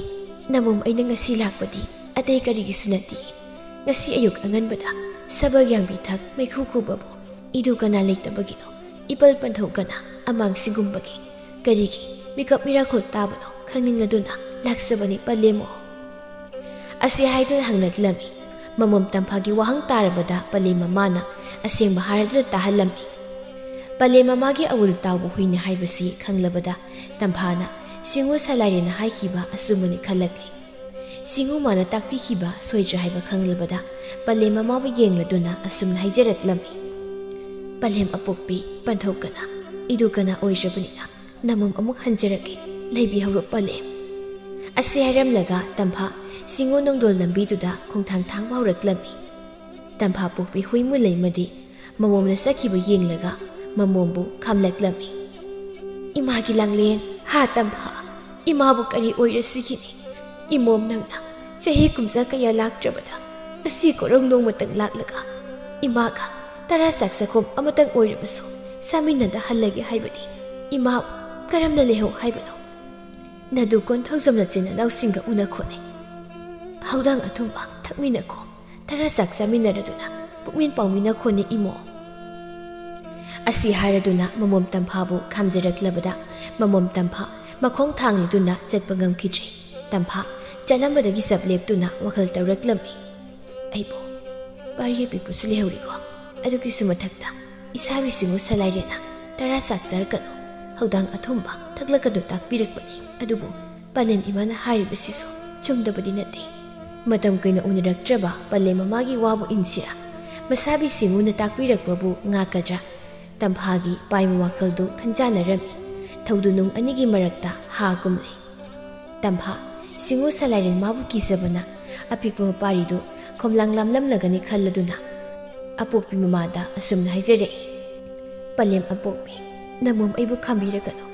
ꯅꯃꯣꯝ ꯑꯩꯅ ꯉꯁꯤ ꯂꯥꯛꯄꯗꯤ ꯑꯇꯩ ꯀꯔꯤꯒꯤꯁꯨ ꯅꯠꯇꯦ꯫ ꯉꯁꯤ ꯑꯌꯨꯛ ꯑꯉꯟꯕꯗ ꯁꯕꯜ ꯌꯥꯡꯕꯤ ꯊꯛ ꯃꯩꯈꯨ ꯈꯨꯕꯕꯨ ꯏꯗꯨ ꯀꯅꯥ ꯂꯩꯇꯕꯒꯤꯅꯣ, ꯏꯄꯜ ꯄꯟꯊꯧ ꯀꯅꯥ ꯑꯃꯥꯡ ꯁꯤꯒꯨꯝꯕꯒꯤ ꯀꯔꯤꯒꯤ ꯃꯤꯀꯞ ꯃꯤꯔꯥꯈꯣꯜ ꯇꯥꯕꯅꯣ ꯈꯪꯅꯤꯡꯂꯗꯨꯅ ꯂꯥꯛꯆꯕꯅꯤ ꯄꯂꯦꯝꯃꯣ"꯫ ꯑꯁꯤ ꯍꯥꯏꯗꯨꯅ ꯍꯪꯂꯛꯂꯝꯃꯤ꯫ ꯃꯃꯣꯝ ꯇꯝꯐꯥꯒꯤ ꯋꯥꯍꯪ ꯇꯥꯔꯕꯗ ꯄꯂꯦꯝ ꯃꯃꯥꯅ ꯑꯁꯦꯡꯕ ꯍꯥꯏꯔꯗꯨꯅ ꯇꯥꯍꯜꯂꯝꯃꯤ꯫ ꯄꯂꯦꯝ ꯃꯃꯥꯒꯤ ꯑꯋꯨꯜ ꯇꯥꯎꯕ ꯍꯨꯏꯅꯤ ꯍꯥꯏꯕꯁꯤ ꯈꯪꯂꯕꯗ ꯇꯝꯐꯥꯅ ꯁꯤꯡꯉꯨ ꯁꯂꯥꯏꯔꯦꯟꯅ ꯍꯥꯏꯈꯤꯕ ꯑꯆꯨꯝꯕꯅꯤ ꯈꯜꯂꯛꯂꯤ꯫ ꯁꯤꯡꯉꯨ ꯃꯥꯅ ꯇꯥꯛꯄꯤꯈꯤꯕ ꯁꯣꯏꯗ꯭ꯔꯦ ꯍꯥꯏꯕ ꯈꯪꯂꯕꯗ ꯄꯂꯦꯝ ꯃꯃꯥꯕꯨ ꯌꯦꯡꯂꯗꯨꯅ ꯑꯁꯨꯝꯅ ꯍꯥꯏꯖꯔꯛꯂꯝꯃꯤ, "ꯄꯂꯦꯝ ꯑꯄꯣꯛꯄꯤ, ꯄꯟꯊꯧ ꯀꯅꯥ, ꯏꯗꯨ ꯀꯅꯥ ꯑꯣꯏꯔꯕꯅꯤꯅ ꯅꯃꯝ ꯑꯃꯨꯛ ꯍꯟꯖꯔꯛꯀꯦ, ꯂꯩꯕꯤꯍꯧꯔꯣ ꯄꯂꯦꯝ"꯫ ꯑꯁꯤ ꯍꯥꯏꯔꯝꯂꯒ ꯇꯝꯐꯥ ꯁꯤꯡꯉꯨ ꯅꯣꯡꯗꯣꯜ ꯂꯝꯕꯤꯗꯨꯗ ꯈꯣꯡꯊꯥꯡ ꯊꯥꯡꯕ ꯍꯧꯔꯛꯂꯝꯃꯤ꯫ ꯇꯝꯐꯥ ꯄꯣꯛꯄꯤ ꯍꯨꯏꯃꯨ ꯂꯩꯃꯗꯤ ꯃꯃꯣꯝꯅ ꯆꯠꯈꯤꯕ ꯌꯦꯡꯂꯒ ꯃꯃꯣꯝꯕꯨ ꯈꯥꯝꯂꯛꯂꯝꯃꯤ꯫ "ꯏꯃꯥꯒꯤ ꯂꯥꯡꯂꯦꯟ, ꯍꯥ ꯇꯝꯐꯥ, ꯏꯃꯥꯕꯨ ꯀꯔꯤ ꯑꯣꯏꯔꯁꯤꯒꯤꯅꯤ? ꯏꯃꯣꯝ ꯅꯪꯅ ꯆꯍꯤ ꯀꯨꯝꯖꯥ ꯀꯌꯥ ꯂꯥꯛꯇ꯭ꯔꯕꯗ ꯉꯁꯤ ꯀꯣꯔꯧ ꯅꯣꯡꯃꯇꯪ ꯂꯥꯛꯂꯒ ꯏꯃꯥꯒ ꯇꯔꯥ ꯆꯥꯛ ꯆꯥꯛꯈꯣꯝ ꯑꯃꯇꯪ ꯑꯣꯏꯔꯕꯁꯨ ꯆꯥꯃꯤꯟꯅꯗ ꯍꯜꯂꯒꯦ ꯍꯥꯏꯕꯗꯤ ꯏꯃꯥꯕꯨ ꯀꯔꯝꯅ ꯂꯩꯍꯧ ꯍꯥꯏꯕꯅꯣ? ꯅꯗꯨ ꯀꯣꯟꯊꯧꯖꯝ ꯅꯆꯤꯟ ꯅꯅꯥꯎꯁꯤꯡꯒ ꯎꯅ ꯈꯣꯠꯅꯩ, ꯍꯧꯗꯥꯡ ꯑꯊꯨꯝꯕ ꯊꯛꯃꯤꯟꯅꯈꯣ, ꯇꯔꯥ ꯆꯥꯛ ꯆꯥꯃꯤꯟꯅꯔꯗꯨꯅ ꯄꯨꯛꯃꯤꯟ ꯄꯥꯎꯃꯤꯟꯅ ꯈꯣꯠꯅꯩ ꯏꯃꯣ"꯫ ꯑꯁꯤ ꯍꯥꯏꯔꯗꯨꯅ ꯃꯃꯣꯝ ꯇꯝꯐꯥꯕꯨ ꯈꯥꯝꯖꯔꯛꯂꯕꯗ ꯃꯃꯣꯝ ꯇꯝꯐꯥ ꯃꯈꯣꯡ ꯊꯥꯡꯂꯗꯨꯅ ꯆꯠꯄ ꯉꯝꯈꯤꯗ꯭ꯔꯦ꯫ ꯇꯝꯐꯥ ꯆꯠꯂꯝꯕꯗꯒꯤ ꯆꯞ ꯂꯦꯞꯇꯨꯅ ꯋꯥꯈꯜ ꯇꯧꯔꯛꯂꯝꯃꯤ꯫ "ꯑꯩꯕꯨ ꯄꯥꯔꯤ ꯑꯄꯤꯛꯄꯁꯨ ꯂꯩꯍꯧꯔꯤꯀꯣ꯫ ꯑꯗꯨꯒꯤꯁꯨ ꯃꯊꯛꯇ ꯏꯁꯥꯕꯤꯁꯤꯡꯕꯨ ꯁꯂꯥꯏꯔꯦꯅ ꯇꯔꯥ ꯆꯥꯛ ꯆꯥꯔꯛꯀꯅꯨ, ꯍꯧꯗꯥꯡ ꯑꯊꯨꯝꯕ ꯊꯛꯂꯛꯀꯅꯨ ꯇꯥꯛꯄꯤꯔꯛꯄꯅꯤ꯫ ꯑꯗꯨꯕꯨ ꯄꯂꯦꯝ ꯏꯃꯥꯅ ꯍꯥꯏꯔꯤꯕꯁꯤꯁꯨ ꯆꯨꯝꯗꯕꯗꯤ ꯅꯠꯇꯦ"꯫ ꯃꯇꯝ ꯀꯨꯏꯅ ꯎꯅꯔꯛꯇ꯭ꯔꯕ ꯄꯂꯦꯝ ꯃꯃꯥꯒꯤ ꯋꯥꯕꯨ ꯏꯟꯁꯤꯔꯥ? ꯃꯁꯥꯕꯤꯁꯤꯡꯕꯨꯅ ꯇꯥꯛꯄꯤꯔꯛꯄꯕꯨ ꯉꯥꯛꯀꯗ꯭ꯔꯥ? ꯇꯝꯐꯥꯒꯤ ꯄꯥꯏꯕ ꯋꯥꯈꯜꯗꯨ ꯈꯟꯖꯥꯟꯅꯔꯝꯃꯤ꯫ ꯊꯧꯗꯨꯅꯨꯡ ꯑꯅꯤꯒꯤ ꯃꯔꯛꯇ ꯍꯥ ꯀꯨꯝꯂꯤ꯫ ꯇꯝꯐꯥ, ꯁꯤꯡꯉꯨ ꯁꯂꯥꯏꯔꯦꯟ ꯃꯥꯕꯨ ꯀꯤꯖꯕꯅ ꯑꯄꯤꯛꯄ ꯃꯄꯥꯔꯤꯗꯨ ꯈꯣꯝꯂꯥꯡ ꯂꯥꯝꯂꯝꯂꯒꯅꯤ ꯈꯜꯂꯗꯨꯅ ꯑꯄꯣꯛꯄꯤ ꯃꯃꯥꯗ ꯑꯁꯨꯝꯅ ꯍꯥꯏꯖꯔꯛꯏ, "ꯄꯂꯦꯝ ꯑꯄꯣꯛꯄꯤ, ꯅꯃꯣꯝ ꯑꯩꯕꯨ ꯈꯥꯝꯕꯤꯔꯒꯅꯨ꯫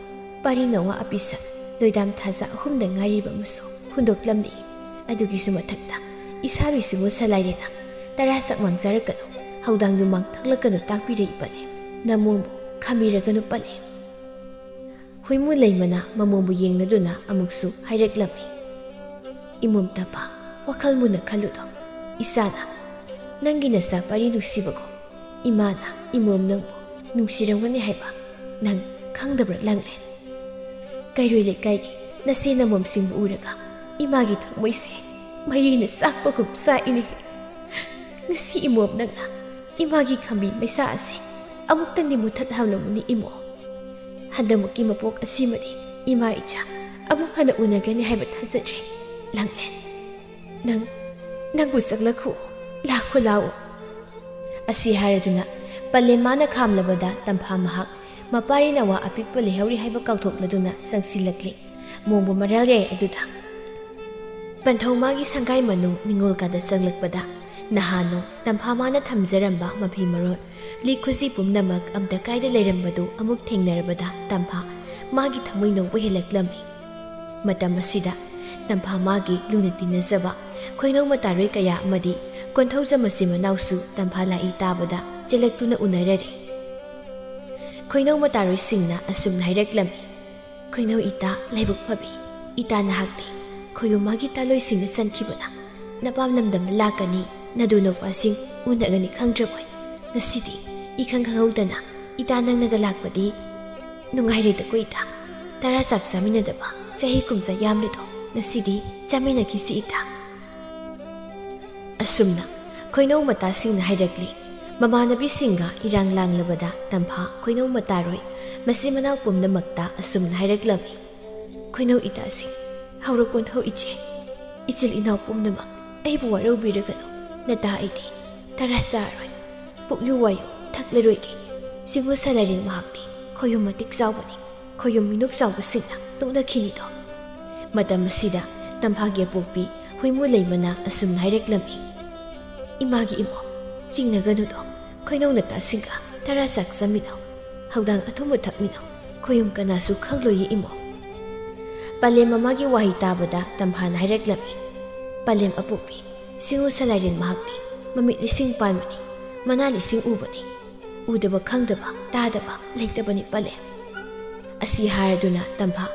ꯄꯥꯔꯤ ꯅꯋꯥ ꯑꯄꯤꯁꯛ ꯅꯣꯏꯗꯥꯝ ꯊꯥꯖ ꯑꯍꯨꯝꯗ ꯉꯥꯏꯔꯤꯕ ꯑꯃꯁꯨ ꯍꯨꯟꯗꯣꯛꯂꯝꯂꯤ꯫ ꯑꯗꯨꯒꯤꯁꯨ ꯃꯊꯛꯇ ꯏꯁꯥꯕꯤ ꯁꯤꯡꯉꯨ ꯁꯂꯥꯏꯔꯦꯟꯅ ꯇꯔꯥ ꯆꯥꯛ ꯃꯥꯡꯖꯔꯛꯀꯅꯨ, ꯍꯧꯗꯥꯡ ꯌꯨꯝꯃꯥꯡ ꯊꯛꯂꯛꯀꯅꯨ ꯇꯥꯛꯄꯤꯔꯛꯏ ꯄꯂꯦꯝ꯫ ꯅꯃꯣꯝꯕꯨ ꯈꯥꯝꯕꯤꯔꯒꯅꯨ ꯄꯂꯦꯝ"꯫ ꯍꯨꯏꯃꯨ ꯂꯩꯃꯅ ꯃꯃꯣꯝꯕꯨ ꯌꯦꯡꯂꯗꯨꯅ ꯑꯃꯨꯛꯁꯨ ꯍꯥꯏꯔꯛꯂꯝꯃꯤ, "ꯏꯃꯣꯝ ꯇꯝꯐꯥ, ꯋꯥꯈꯜ ꯃꯨꯟꯅ ꯈꯜꯂꯨꯗꯣ꯫ ꯏꯆꯥꯅ ꯅꯪꯒꯤ ꯅꯆꯥ ꯄꯥꯔꯤ ꯅꯨꯡꯁꯤꯕꯒꯨꯝ ꯏꯃꯥꯅ ꯏꯃꯣꯝ ꯅꯪꯕꯨ ꯅꯨꯡꯁꯤꯔꯝꯒꯅꯤ ꯍꯥꯏꯕ ꯅꯪ ꯈꯪꯗꯕ꯭ꯔꯥ ꯂꯥꯡꯂꯦꯟ? ꯀꯩꯔꯣꯏ ꯂꯩꯀꯥꯏꯒꯤ ꯅꯆꯦ ꯅꯃꯣꯝꯁꯤꯡꯕꯨ ꯎꯔꯒ ꯏꯃꯥꯒꯤ ꯊꯃꯣꯏꯁꯦ ꯃꯩꯔꯤꯅ ꯆꯥꯛꯄꯒꯨꯝ ꯆꯥꯛꯏꯅꯦ꯫ ꯉꯁꯤ ꯏꯃꯣꯝ ꯅꯪꯅ ꯏꯃꯥꯒꯤ ꯈꯥꯝꯕꯤ ꯃꯩꯁꯥ ꯑꯁꯦ ꯑꯃꯨꯛꯇꯪꯗꯤ ꯃꯨꯊꯠꯍꯜꯂꯝꯃꯨꯅꯤ ꯏꯃꯣ꯫ ꯍꯟꯗꯛꯃꯨꯛꯀꯤ ꯃꯄꯣꯛ ꯑꯁꯤꯃꯗꯤ ꯏꯃꯥ ꯏꯆꯥ ꯑꯃꯨꯛ ꯍꯟꯅ ꯎꯅꯒꯅꯤ ꯍꯥꯏꯕ ꯊꯥꯖꯗ꯭ꯔꯦ꯫ ꯂꯥꯡꯂꯦꯟ, ꯅꯪ, ꯅꯪꯕꯨ ꯆꯪꯂꯛꯈꯣ, ꯂꯥꯛꯈꯣ ꯂꯥꯛꯑꯣ꯫ ꯑꯁꯤ ꯍꯥꯏꯔꯗꯨꯅ ꯄꯂꯦꯝ ꯃꯥꯅ ꯈꯥꯝꯂꯕꯗ ꯇꯝꯐꯥ ꯃꯍꯥꯛ ꯃꯄꯥꯔꯤ ꯅꯋꯥ ꯑꯄꯤꯛꯄ ꯂꯩꯍꯧꯔꯤ ꯍꯥꯏꯕ ꯀꯥꯎꯊꯣꯛꯂꯗꯨꯅ ꯆꯪꯁꯤꯜꯂꯛꯂꯤ꯫ ꯃꯣꯡꯕ ꯃꯔꯥꯜ ꯌꯥꯏ ꯑꯗꯨꯗ꯫ ꯄꯟꯊꯧ ꯃꯥꯒꯤ ꯁꯪꯒꯥꯏ ꯃꯅꯨꯡ ꯅꯤꯡꯉꯣꯜ ꯀꯥꯗ ꯆꯪꯂꯛꯄꯗ ꯅꯍꯥꯟꯅꯣ ꯇꯝꯐꯥ ꯃꯥꯅ ꯊꯝꯖꯔꯝꯕ ꯃꯐꯤ ꯃꯔꯣꯜ, ꯂꯤꯛ ꯈꯨꯖꯤ ꯄꯨꯝꯅꯃꯛ ꯑꯝꯇ ꯀꯥꯏꯗ ꯂꯩꯔꯝꯕꯗꯨ ꯑꯃꯨꯛ ꯊꯦꯡꯅꯔꯕꯗ ꯇꯝꯐꯥ ꯃꯥꯒꯤ ꯊꯃꯣꯏ ꯅꯧꯕ ꯍꯦꯜꯂꯛꯂꯝꯃꯤ꯫ ꯃꯇꯝ ꯑꯁꯤꯗ ꯇꯝꯐꯥ ꯃꯥꯒꯤ ꯂꯨꯅ ꯇꯤꯟꯅꯖꯕ ꯈꯣꯏꯅꯧ ꯃꯇꯥꯔꯣꯏ ꯀꯌꯥ ꯑꯃꯗꯤ ꯀꯣꯟꯊꯧꯖꯝ ꯃꯆꯤꯟ ꯃꯅꯥꯎꯁꯨ ꯇꯝꯐꯥ ꯂꯥꯛꯏ ꯇꯥꯕꯗ ꯆꯦꯜꯂꯛꯇꯨꯅ ꯎꯅꯔꯔꯦ꯫ ꯈꯣꯏꯅꯧ ꯃꯇꯥꯔꯣꯏꯁꯤꯡꯅ ꯑꯁꯨꯝꯅ ꯍꯥꯏꯔꯛꯂꯝꯃꯤ, "ꯈꯣꯏꯅꯧ ꯏꯇꯥ ꯂꯥꯏꯕꯛ ꯐꯕꯤ, ꯏꯇꯥ ꯅꯍꯥꯛꯇꯤ ꯈꯣꯌꯨꯝ ꯃꯥꯒꯤ ꯇꯥꯂꯣꯏꯁꯤꯡꯅ ꯆꯟꯈꯤꯕꯅ ꯅꯄꯥꯝ ꯂꯝꯗꯝꯗ ꯂꯥꯛꯀꯅꯤ, ꯅꯗꯨ ꯅꯧꯄꯥꯁꯤꯡ ꯎꯅꯒꯅꯤ ꯈꯪꯗ꯭ꯔꯕꯣꯏ? ꯉꯁꯤꯗꯤ ꯏꯈꯪ ꯈꯪꯍꯧꯗꯅ ꯏꯇꯥ ꯅꯪꯅꯒ ꯂꯥꯛꯄꯗꯤ ꯅꯨꯡꯉꯥꯏꯔꯦꯗꯀꯣ ꯏꯇꯥ꯫ ꯇꯔꯥ ꯆꯥꯛ ꯆꯥꯃꯤꯟꯅꯗꯕ ꯆꯍꯤ ꯀꯨꯝꯖꯥ ꯌꯥꯝꯂꯦꯗꯣ, ꯉꯁꯤꯗꯤ ꯆꯥꯃꯤꯟꯅꯈꯤꯁꯤ ꯏꯇꯥ"꯫ ꯑꯁꯨꯝꯅ ꯈꯣꯏꯅꯧ ꯃꯇꯥꯁꯤꯡꯅ ꯍꯥꯏꯔꯛꯂꯤ꯫ ꯃꯃꯥꯟꯅꯕꯤꯁꯤꯡꯒ ꯏꯔꯥꯡ ꯂꯥꯡꯂꯕꯗ ꯇꯝꯐꯥ ꯈꯣꯏꯅꯧ ꯃꯇꯥꯔꯣꯏ ꯃꯆꯤꯟ ꯃꯅꯥꯎ ꯄꯨꯝꯅꯃꯛꯇ ꯑꯁꯨꯝꯅ ꯍꯥꯏꯔꯛꯂꯝꯃꯤ, "ꯈꯣꯏꯅꯧ ꯏꯇꯥꯁꯤꯡ, ꯍꯧꯔꯣ ꯀꯣꯟꯊꯧ ꯏꯆꯦ, ꯏꯆꯤꯜ ꯏꯅꯥꯎ ꯄꯨꯝꯅꯃꯛ ꯑꯩꯕꯨ ꯋꯥꯔꯧꯕꯤꯔꯒꯅꯨ꯫ ꯅꯇꯥ ꯑꯩꯗꯤ ꯇꯔꯥ ꯆꯥꯔꯣꯏ, ꯄꯨꯛꯂꯨ ꯋꯥꯌꯨ ꯊꯛꯂꯔꯣꯏꯒꯦ꯫ ꯁꯤꯡꯉꯨ ꯁꯂꯥꯏꯔꯦꯟ ꯃꯍꯥꯛꯇꯤ ꯈꯣꯌꯨꯝ ꯃꯇꯤꯛ ꯆꯥꯎꯕꯅꯤ, ꯈꯣꯌꯨꯝ ꯃꯤꯅꯨꯛ ꯆꯥꯎꯕꯁꯤꯡꯅ ꯇꯣꯛꯅꯈꯤꯅꯤꯗꯣ"꯫ ꯃꯇꯝ ꯑꯁꯤꯗ ꯇꯝꯐꯥꯒꯤ ꯑꯄꯣꯛꯄꯤ ꯍꯨꯏꯃꯨ ꯂꯩꯃꯅ ꯑꯁꯨꯝꯅ ꯍꯥꯏꯔꯛꯂꯝꯃꯤ, "ꯏꯃꯥꯒꯤ ꯏꯃꯣ, ꯆꯤꯡꯅꯒꯅꯨꯗꯣ, ꯈꯣꯏꯅꯧ ꯅꯇꯥꯁꯤꯡꯒ ꯇꯔꯥ ꯆꯥꯛ ꯆꯥꯃꯤꯟꯅꯧ, ꯍꯧꯗꯥꯡ ꯑꯊꯨꯝꯕ ꯊꯛꯃꯤꯟꯅꯧ, ꯈꯣꯌꯨꯝ ꯀꯅꯥꯁꯨ ꯈꯪꯂꯣꯏꯌꯦ ꯏꯃꯣ"꯫ ꯄꯂꯦꯝ ꯃꯃꯥꯒꯤ ꯋꯥꯍꯩ ꯇꯥꯕꯗ ꯇꯝꯐꯥꯅ ꯍꯥꯏꯔꯛꯂꯝꯃꯤ, "ꯄꯂꯦꯝ ꯑꯄꯣꯛꯄꯤ, ꯁꯤꯡꯉꯨ ꯁꯂꯥꯏꯔꯦꯟ ꯃꯍꯥꯛꯇꯤ ꯃꯃꯤꯠ ꯂꯤꯁꯤꯡ ꯄꯥꯟꯕꯅꯤ, ꯃꯅꯥ ꯂꯤꯁꯤꯡ ꯎꯕꯅꯤ, ꯎꯗꯕ ꯈꯪꯗꯕ ꯇꯥꯗꯕ ꯂꯩꯇꯕꯅꯤ ꯄꯂꯦꯝ"꯫ ꯑꯁꯤ ꯍꯥꯏꯔꯗꯨꯅ ꯇꯝꯐꯥ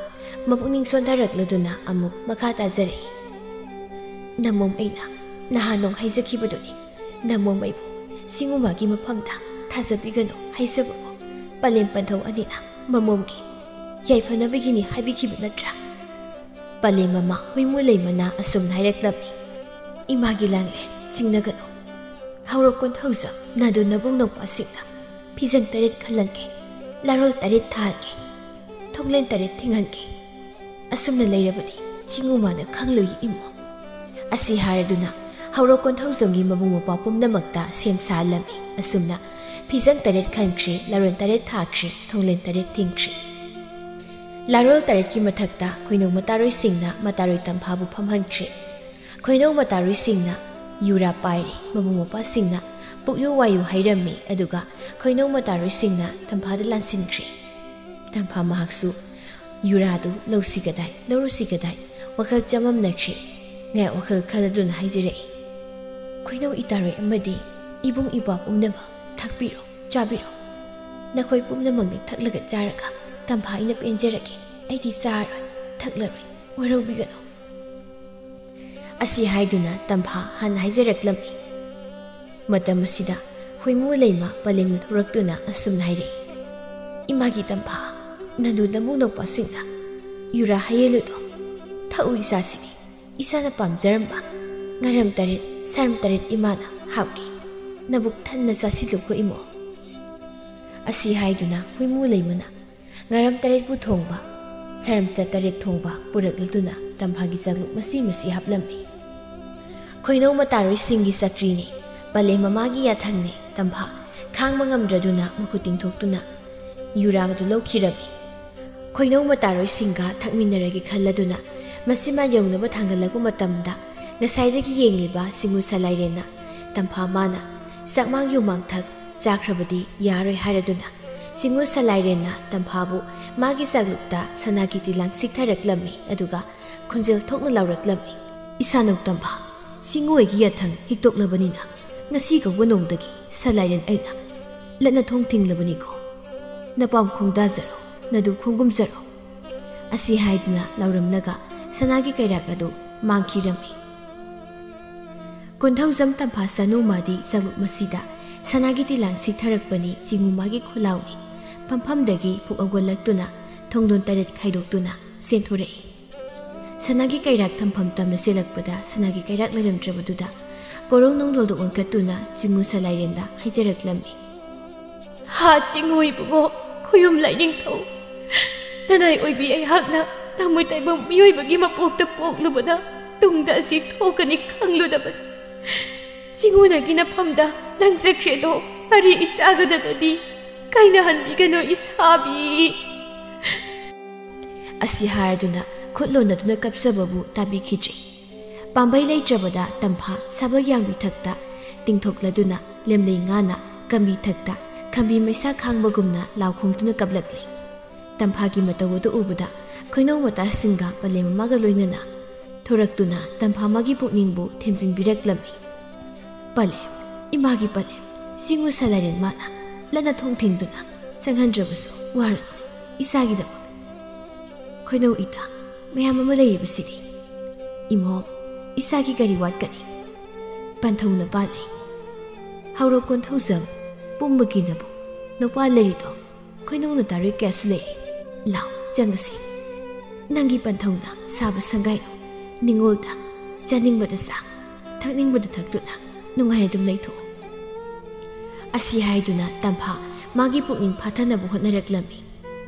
ꯃꯄꯨꯛꯅꯤꯡ ꯁꯣꯟꯊꯔꯛꯂꯗꯨꯅ ꯑꯃꯨꯛ ꯃꯈꯥ ꯇꯥꯖꯔꯛꯏ, "ꯅꯃꯣꯝ ꯑꯩꯅ ꯅꯍꯥꯟ ꯅꯣꯡ ꯍꯥꯏꯖꯈꯤꯕꯗꯨꯅꯤ, ꯅꯃꯣꯝ ꯑꯩꯕꯨ ꯁꯤꯡꯉꯨ ꯃꯥꯒꯤ ꯃꯐꯝꯗ ꯊꯥꯖꯕꯤꯒꯅꯨ ꯍꯥꯏꯖꯕꯕꯨ ꯄꯂꯦꯝ ꯄꯟꯊꯧ ꯑꯅꯤꯅ ꯃꯃꯣꯝꯒꯤ ꯌꯥꯏꯐꯅꯕꯒꯤꯅꯤ ꯍꯥꯏꯕꯤꯈꯤꯕ ꯅꯠꯇ꯭ꯔꯥ?" ꯄꯂꯦꯝ ꯃꯃꯥ ꯍꯨꯏꯃꯨ ꯂꯩꯃꯅ ꯑꯁꯨꯝꯅ ꯍꯥꯏꯔꯛꯂꯝꯃꯤ, "ꯏꯃꯥꯒꯤ ꯂꯥꯡꯂꯦꯟ ꯆꯤꯡꯅꯒꯅꯨ꯫ ꯍꯧꯔꯛ ꯀꯣꯟꯊꯧꯖꯝ ꯅꯥꯗꯨ ꯅꯕꯨꯡ ꯅꯧꯄꯥꯁꯤꯡꯅ ꯐꯤꯖꯪ ꯇꯔꯦꯠ ꯈꯜꯍꯟꯒꯦ, ꯂꯥꯔꯣꯜ ꯇꯔꯦꯠ ꯊꯥꯍꯟꯒꯦ, ꯊꯣꯡꯂꯦꯟ ꯇꯔꯦꯠ ꯊꯤꯡꯍꯟꯒꯦ꯫ ꯑꯁꯨꯝꯅ ꯂꯩꯔꯕꯗꯤ ꯆꯤꯡꯉꯨꯃꯥꯅ ꯈꯪꯂꯣꯏ ꯏꯃꯣ꯫ ꯑꯁꯤ ꯍꯥꯏꯔꯗꯨꯅ ꯍꯧꯔꯣꯛ ꯀꯣꯟꯊꯧꯖꯝꯒꯤ ꯃꯕꯨꯡ ꯃꯧꯄ꯭ꯋꯥ ꯄꯨꯝꯅꯃꯛꯇ ꯁꯦꯝ ꯁꯥꯍꯜꯂꯝꯃꯤ꯫ ꯑꯁꯨꯝꯅ ꯐꯤꯖꯪ ꯇꯔꯦꯠ ꯈꯟꯈ꯭ꯔꯦ, ꯂꯥꯔꯣꯜ ꯇꯔꯦꯠ ꯊꯥꯈ꯭ꯔꯦ, ꯊꯣꯡꯂꯦꯟ ꯇꯔꯦꯠ ꯊꯤꯡꯈ꯭ꯔꯦ꯫ ꯂꯥꯔꯣꯜ ꯇꯔꯦꯠꯀꯤ ꯃꯊꯛꯇ ꯈꯣꯏꯅꯧ ꯃꯇꯥꯔꯣꯏꯁꯤꯡꯅ ꯃꯇꯥꯔꯣꯏ ꯇꯝꯐꯥꯕꯨ ꯐꯝꯍꯟꯈ꯭ꯔꯦ꯫ ꯈꯣꯏꯅꯧ ꯃꯇꯥꯔꯣꯏꯁꯤꯡꯅ ꯌꯨꯔꯥ ꯄꯥꯏꯔꯤ, ꯃꯕꯨꯡ ꯃꯧꯄ꯭ꯋꯥꯁꯤꯡꯅ ꯄꯨꯛꯌꯨ ꯋꯥꯌꯨ ꯍꯩꯔꯝꯃꯤ, ꯑꯗꯨꯒ ꯈꯣꯏꯅꯧ ꯃꯇꯥꯔꯣꯏꯁꯤꯡꯅ ꯇꯝꯐꯥꯗ ꯂꯥꯟꯁꯤꯟꯈ꯭ꯔꯦ꯫ ꯇꯝꯐꯥ ꯃꯍꯥꯛꯁꯨ ꯌꯨꯔꯥꯗꯨ ꯂꯧꯁꯤ ꯀꯗꯥꯏ, ꯂꯧꯔꯨꯁꯤ ꯀꯗꯥꯏ, ꯋꯥꯈꯜ ꯆꯃꯝꯅꯈ꯭ꯔꯦ꯫ ꯉꯥꯏꯍꯥꯛ ꯋꯥꯈꯜ ꯈꯜꯂꯗꯨꯅ ꯍꯥꯏꯖꯔꯛꯏ, "ꯈꯣꯏꯅꯧ ꯏꯇꯥꯔꯣꯏ ꯑꯃꯗꯤ ꯏꯕꯨꯡ ꯏꯄ꯭ꯋꯥ ꯄꯨꯝꯅꯃꯛ ꯊꯛꯄꯤꯔꯣ, ꯆꯥꯕꯤꯔꯣ꯫ ꯅꯈꯣꯏ ꯄꯨꯝꯅꯃꯛꯅ ꯊꯛꯂꯒ ꯆꯥꯔꯒ ꯇꯝꯐꯥ ꯑꯩꯅ ꯄꯦꯟꯖꯔꯒꯦ꯫ ꯑꯩꯗꯤ ꯆꯥꯔꯣꯏ, ꯊꯛꯂꯔꯣꯏ, ꯋꯥꯔꯧꯕꯤꯒꯅꯨ"꯫ ꯑꯁꯤ ꯍꯥꯏꯗꯨꯅ ꯇꯝꯐꯥ ꯍꯥꯟꯅ ꯍꯥꯏꯖꯔꯛꯂꯝꯃꯤ꯫ ꯃꯇꯝ ꯑꯁꯤꯗ ꯍꯨꯏꯃꯨ ꯂꯩꯃ ꯄꯂꯦꯝꯅ ꯊꯣꯔꯛꯇꯨꯅ ꯑꯁꯨꯝꯅ ꯍꯥꯏꯔꯛꯏ, "ꯏꯃꯥꯒꯤ ꯇꯝꯐꯥ, ꯅꯗꯨ ꯅꯃꯨ ꯅꯧꯄꯥꯁꯤꯡꯅ ꯌꯨꯔꯥ ꯍꯩꯌꯦꯜꯂꯨꯗꯣ ꯊꯛꯎ ꯏꯆꯥꯁꯤꯗꯤ꯫ ꯏꯁꯥꯅ ꯄꯥꯝꯖꯔꯝꯕ ꯉꯥꯔꯝ ꯇꯔꯦꯠ, ꯁꯥꯔꯝ ꯇꯔꯦꯠ ꯏꯃꯥꯅ ꯍꯥꯞꯀꯦ꯫ ꯅꯕꯨꯛ ꯊꯟꯅ ꯆꯥꯁꯤꯜꯂꯨꯀꯣ ꯏꯃꯣ"꯫ ꯑꯁꯤ ꯍꯥꯏꯗꯨꯅ ꯍꯨꯏꯃꯨ ꯂꯩꯃꯅ ꯉꯥꯔꯝ ꯇꯔꯦꯠꯄꯨ ꯊꯣꯡꯕ, ꯁꯥꯔꯝꯆꯠ ꯇꯔꯦꯠ ꯊꯣꯡꯕ ꯄꯨꯔꯛꯂꯗꯨꯅ ꯇꯝꯐꯥꯒꯤ ꯆꯥꯛꯂꯨꯛ ꯃꯁꯤ ꯃꯁꯤ ꯍꯥꯞꯂꯝꯃꯤ꯫ ꯈꯣꯏꯅꯧ ꯃꯇꯥꯔꯣꯏꯁꯤꯡꯒꯤ ꯆꯀ꯭ꯔꯤꯅꯤ, ꯄꯂꯦꯝ ꯃꯃꯥꯒꯤ ꯌꯥꯊꯪꯅꯤ꯫ ꯇꯝꯐꯥ ꯈꯥꯡꯕ ꯉꯝꯗ꯭ꯔꯗꯨꯅ ꯃꯈꯨꯠ ꯇꯤꯡꯊꯣꯛꯇꯨꯅ ꯌꯨꯔꯥꯗꯨ ꯂꯧꯈꯤꯔꯝꯃꯤ꯫ ꯈꯣꯏꯅꯧ ꯃꯇꯥꯔꯣꯏꯁꯤꯡꯒ ꯊꯛꯃꯤꯟꯅꯔꯒꯦ ꯈꯜꯂꯗꯨꯅ ꯃꯁꯤꯃ ꯌꯧꯅꯕ ꯊꯥꯡꯒꯠꯂꯛꯄ ꯃꯇꯝꯗ ꯉꯁꯥꯏꯗꯒꯤ ꯌꯦꯡꯂꯤꯕ ꯁꯤꯡꯉꯨ ꯁꯂꯥꯏꯔꯦꯟꯅ ꯇꯝꯐꯥ ꯃꯥꯅ ꯆꯥꯛꯃꯥꯡ ꯌꯨꯃꯥꯡ ꯊꯛ ꯆꯥꯈ꯭ꯔꯕꯗꯤ ꯌꯥꯔꯣꯏ ꯍꯥꯏꯔꯗꯨꯅ ꯁꯤꯡꯉꯨ ꯁꯂꯥꯏꯔꯦꯟꯅ ꯇꯝꯐꯥꯕꯨ ꯃꯥꯒꯤ ꯆꯥꯛꯂꯨꯛꯇ ꯁꯅꯥꯒꯤ ꯇꯤꯂꯥꯡ ꯁꯤꯛꯊꯔꯛꯂꯝꯃꯤ, ꯑꯗꯨꯒ ꯈꯣꯟꯖꯦꯜ ꯊꯣꯛꯅ ꯂꯥꯎꯔꯛꯂꯝꯃꯤ, "ꯏꯁꯥꯅꯧ ꯇꯝꯐꯥ, ꯁꯤꯡꯉꯨ ꯑꯩꯒꯤ ꯌꯥꯊꯪ ꯍꯤꯛꯇꯣꯛꯂꯕꯅꯤꯅ ꯉꯁꯤ ꯀꯧꯕ ꯅꯣꯡꯗꯒꯤ ꯁꯂꯥꯏꯔꯦꯟ ꯑꯩꯅ ꯂꯠꯅ ꯊꯣꯡ ꯊꯤꯡꯂꯕꯅꯤꯀꯣ꯫ ꯅꯄꯥꯝ ꯈꯣꯡꯗꯥꯖꯔꯣ, ꯅꯗꯨ ꯈꯣꯡꯒꯨꯝꯖꯔꯣ"꯫ ꯑꯁꯤ ꯍꯥꯏꯗꯨꯅ ꯂꯥꯎꯔꯝꯂꯒ ꯁꯅꯥꯒꯤ ꯀꯩꯔꯥꯛ ꯑꯗꯨ ꯃꯥꯡꯈꯤꯔꯝꯃꯤ꯫ ꯀꯣꯟꯊꯧꯖꯝ ꯇꯝꯐꯥ ꯁꯅꯨ ꯃꯥꯗꯤ ꯆꯥꯛꯂꯨꯛ ꯃꯁꯤꯗ ꯁꯅꯥꯒꯤ ꯇꯤꯂꯥꯡ ꯁꯤꯛꯊꯔꯛꯄꯅꯤ, ꯆꯤꯡꯉꯨ ꯃꯥꯒꯤ ꯈꯨꯂꯥꯎꯅꯤ꯫ ꯐꯝꯐꯝꯗꯒꯤ ꯄꯨꯛ ꯍꯧꯒꯠꯂꯛꯇꯨꯅ ꯊꯣꯡꯗꯣꯟ ꯇꯔꯦꯠ ꯈꯥꯏꯗꯣꯛꯇꯨꯅ ꯆꯦꯟꯊꯣꯔꯛꯏ꯫ ꯁꯅꯥꯒꯤ ꯀꯩꯔꯥꯛ ꯊꯝꯐꯝ ꯇꯝꯅ ꯆꯦꯜꯂꯛꯄꯗ ꯁꯅꯥꯒꯤ ꯀꯩꯔꯥꯛ ꯂꯩꯔꯝꯗ꯭ꯔꯕꯗꯨꯗ ꯀꯣꯔꯧ ꯅꯣꯡꯗꯣꯜꯗ ꯑꯣꯟꯈꯠꯇꯨꯅ ꯆꯤꯡꯉꯨ ꯁꯂꯥꯏꯔꯦꯟꯗ ꯍꯥꯏꯖꯔꯛꯂꯝꯃꯤ, ꯍꯥ ꯆꯤꯡꯉꯨ ꯏꯕꯨꯡꯉꯣ, ꯈꯣꯌꯨꯝ ꯂꯥꯏꯅꯤꯡꯊꯧ꯫ ꯅꯅꯥꯏ ꯑꯣꯏꯕꯤ ꯑꯩꯍꯥꯛꯅ ꯇꯥꯃꯨ ꯇꯥꯏꯕꯪ ꯃꯤꯑꯣꯏꯕꯒꯤ ꯃꯄꯣꯛꯇ ꯄꯣꯛꯂꯨꯕꯅ ꯇꯨꯡꯗ ꯑꯁꯤ ꯊꯣꯛꯀꯅꯤ ꯈꯪꯂꯨꯗꯕꯅꯤ꯫ ꯆꯤꯡꯉꯨꯅꯒꯤ ꯅꯐꯝꯗ ꯂꯪꯖꯈ꯭ꯔꯦꯗꯣ, ꯃꯔꯤ ꯏꯆꯥꯒꯗꯗꯤ ꯀꯥꯏꯅꯍꯟꯕꯤꯒꯅꯨ ꯏꯁꯥꯕꯤ꯫ ꯑꯁꯤ ꯍꯥꯏꯔꯗꯨꯅ ꯈꯨꯠ ꯂꯣꯟꯅꯗꯨꯅ ꯀꯞꯆꯕꯕꯨ ꯇꯥꯕꯤꯈꯤꯗ꯭ꯔꯦ꯫ ꯄꯥꯝꯕꯩ ꯂꯩꯇ꯭ꯔꯕꯗ ꯇꯝꯐꯥ ꯁꯥꯕꯛ ꯌꯥꯡꯕꯤ ꯊꯛꯇ ꯇꯤꯡꯊꯣꯛꯂꯗꯨꯅ ꯂꯦꯝꯂꯩ ꯉꯥꯅ ꯀꯝꯕꯤ ꯊꯛꯇ ꯈꯝꯕꯤ ꯃꯩꯁꯥ ꯈꯥꯡꯕꯒꯨꯝꯅ ꯂꯥꯎ ꯈꯣꯡꯗꯨꯅ ꯀꯞꯂꯛꯂꯤ꯫ ꯇꯝꯐꯥꯒꯤ ꯃꯇꯧ ꯑꯗꯨ ꯎꯕꯗ ꯈꯣꯏꯅꯧ ꯃꯇꯥꯁꯤꯡꯒ ꯄꯂꯦꯝ ꯑꯃꯒ ꯂꯣꯏꯅꯅ ꯊꯣꯔꯛꯇꯨꯅ ꯇꯝꯐꯥ ꯃꯥꯒꯤ ꯄꯨꯛꯅꯤꯡꯕꯨ ꯊꯦꯝꯖꯤꯟꯕꯤꯔꯛꯂꯝꯃꯤ꯫ "ꯄꯂꯦꯝ, ꯏꯃꯥꯒꯤ ꯄꯂꯦꯝ, ꯆꯤꯡꯉꯨ ꯁꯂꯥꯏꯔꯦꯟ ꯃꯥꯅ ꯂꯟꯅ ꯊꯣꯡ ꯊꯤꯡꯗꯨꯅ ꯆꯪꯍꯟꯗ꯭ꯔꯕꯁꯨ ꯋꯥꯔꯅꯨ, ꯏꯆꯥꯒꯤꯗꯃꯛ꯫ ꯈꯣꯏꯅꯧ ꯏꯇꯥ, ꯃꯌꯥꯝ ꯑꯃ ꯂꯩꯔꯤꯕꯁꯤꯗꯤ꯫ ꯏꯃꯣꯝ, ꯏꯆꯥꯒꯤ ꯀꯔꯤ ꯋꯥꯠꯀꯅꯤ? ꯄꯟꯊꯧꯅ ꯄꯥꯜꯂꯤ꯫ ꯍꯧꯔꯣꯛ ꯀꯣꯟꯊꯧꯖꯝ ꯄꯨꯝꯕꯒꯤ ꯅꯕꯨ ꯅꯨꯄꯥ ꯂꯩꯔꯤꯗꯣ ꯈꯣꯏꯅꯧꯅ ꯇꯥꯔꯣꯏ ꯀꯌꯥꯁꯨ ꯂꯩꯔꯤ꯫ ꯂꯥꯎ, ꯆꯪꯉꯁꯤ꯫ ꯅꯪꯒꯤ ꯄꯟꯊꯧꯅ ꯁꯥꯕ ꯁꯪꯒꯥꯏ ꯅꯤꯉꯣꯜꯗ ꯆꯥꯅꯤꯡꯕꯗ ꯆꯥ, ꯊꯛꯅꯤꯡꯕꯗ ꯊꯛꯇꯨꯅ ꯅꯨꯡꯉꯥꯏꯅ ꯑꯗꯨꯝ ꯂꯩꯊꯣꯛꯎ꯫" ꯑꯁꯤ ꯍꯥꯏꯗꯨꯅ ꯇꯝꯐꯥ ꯃꯥꯒꯤ ꯄꯨꯛꯅꯤꯡ ꯐꯥꯊꯅꯕ ꯍꯣꯠꯅꯔꯛꯂꯝꯃꯤ꯫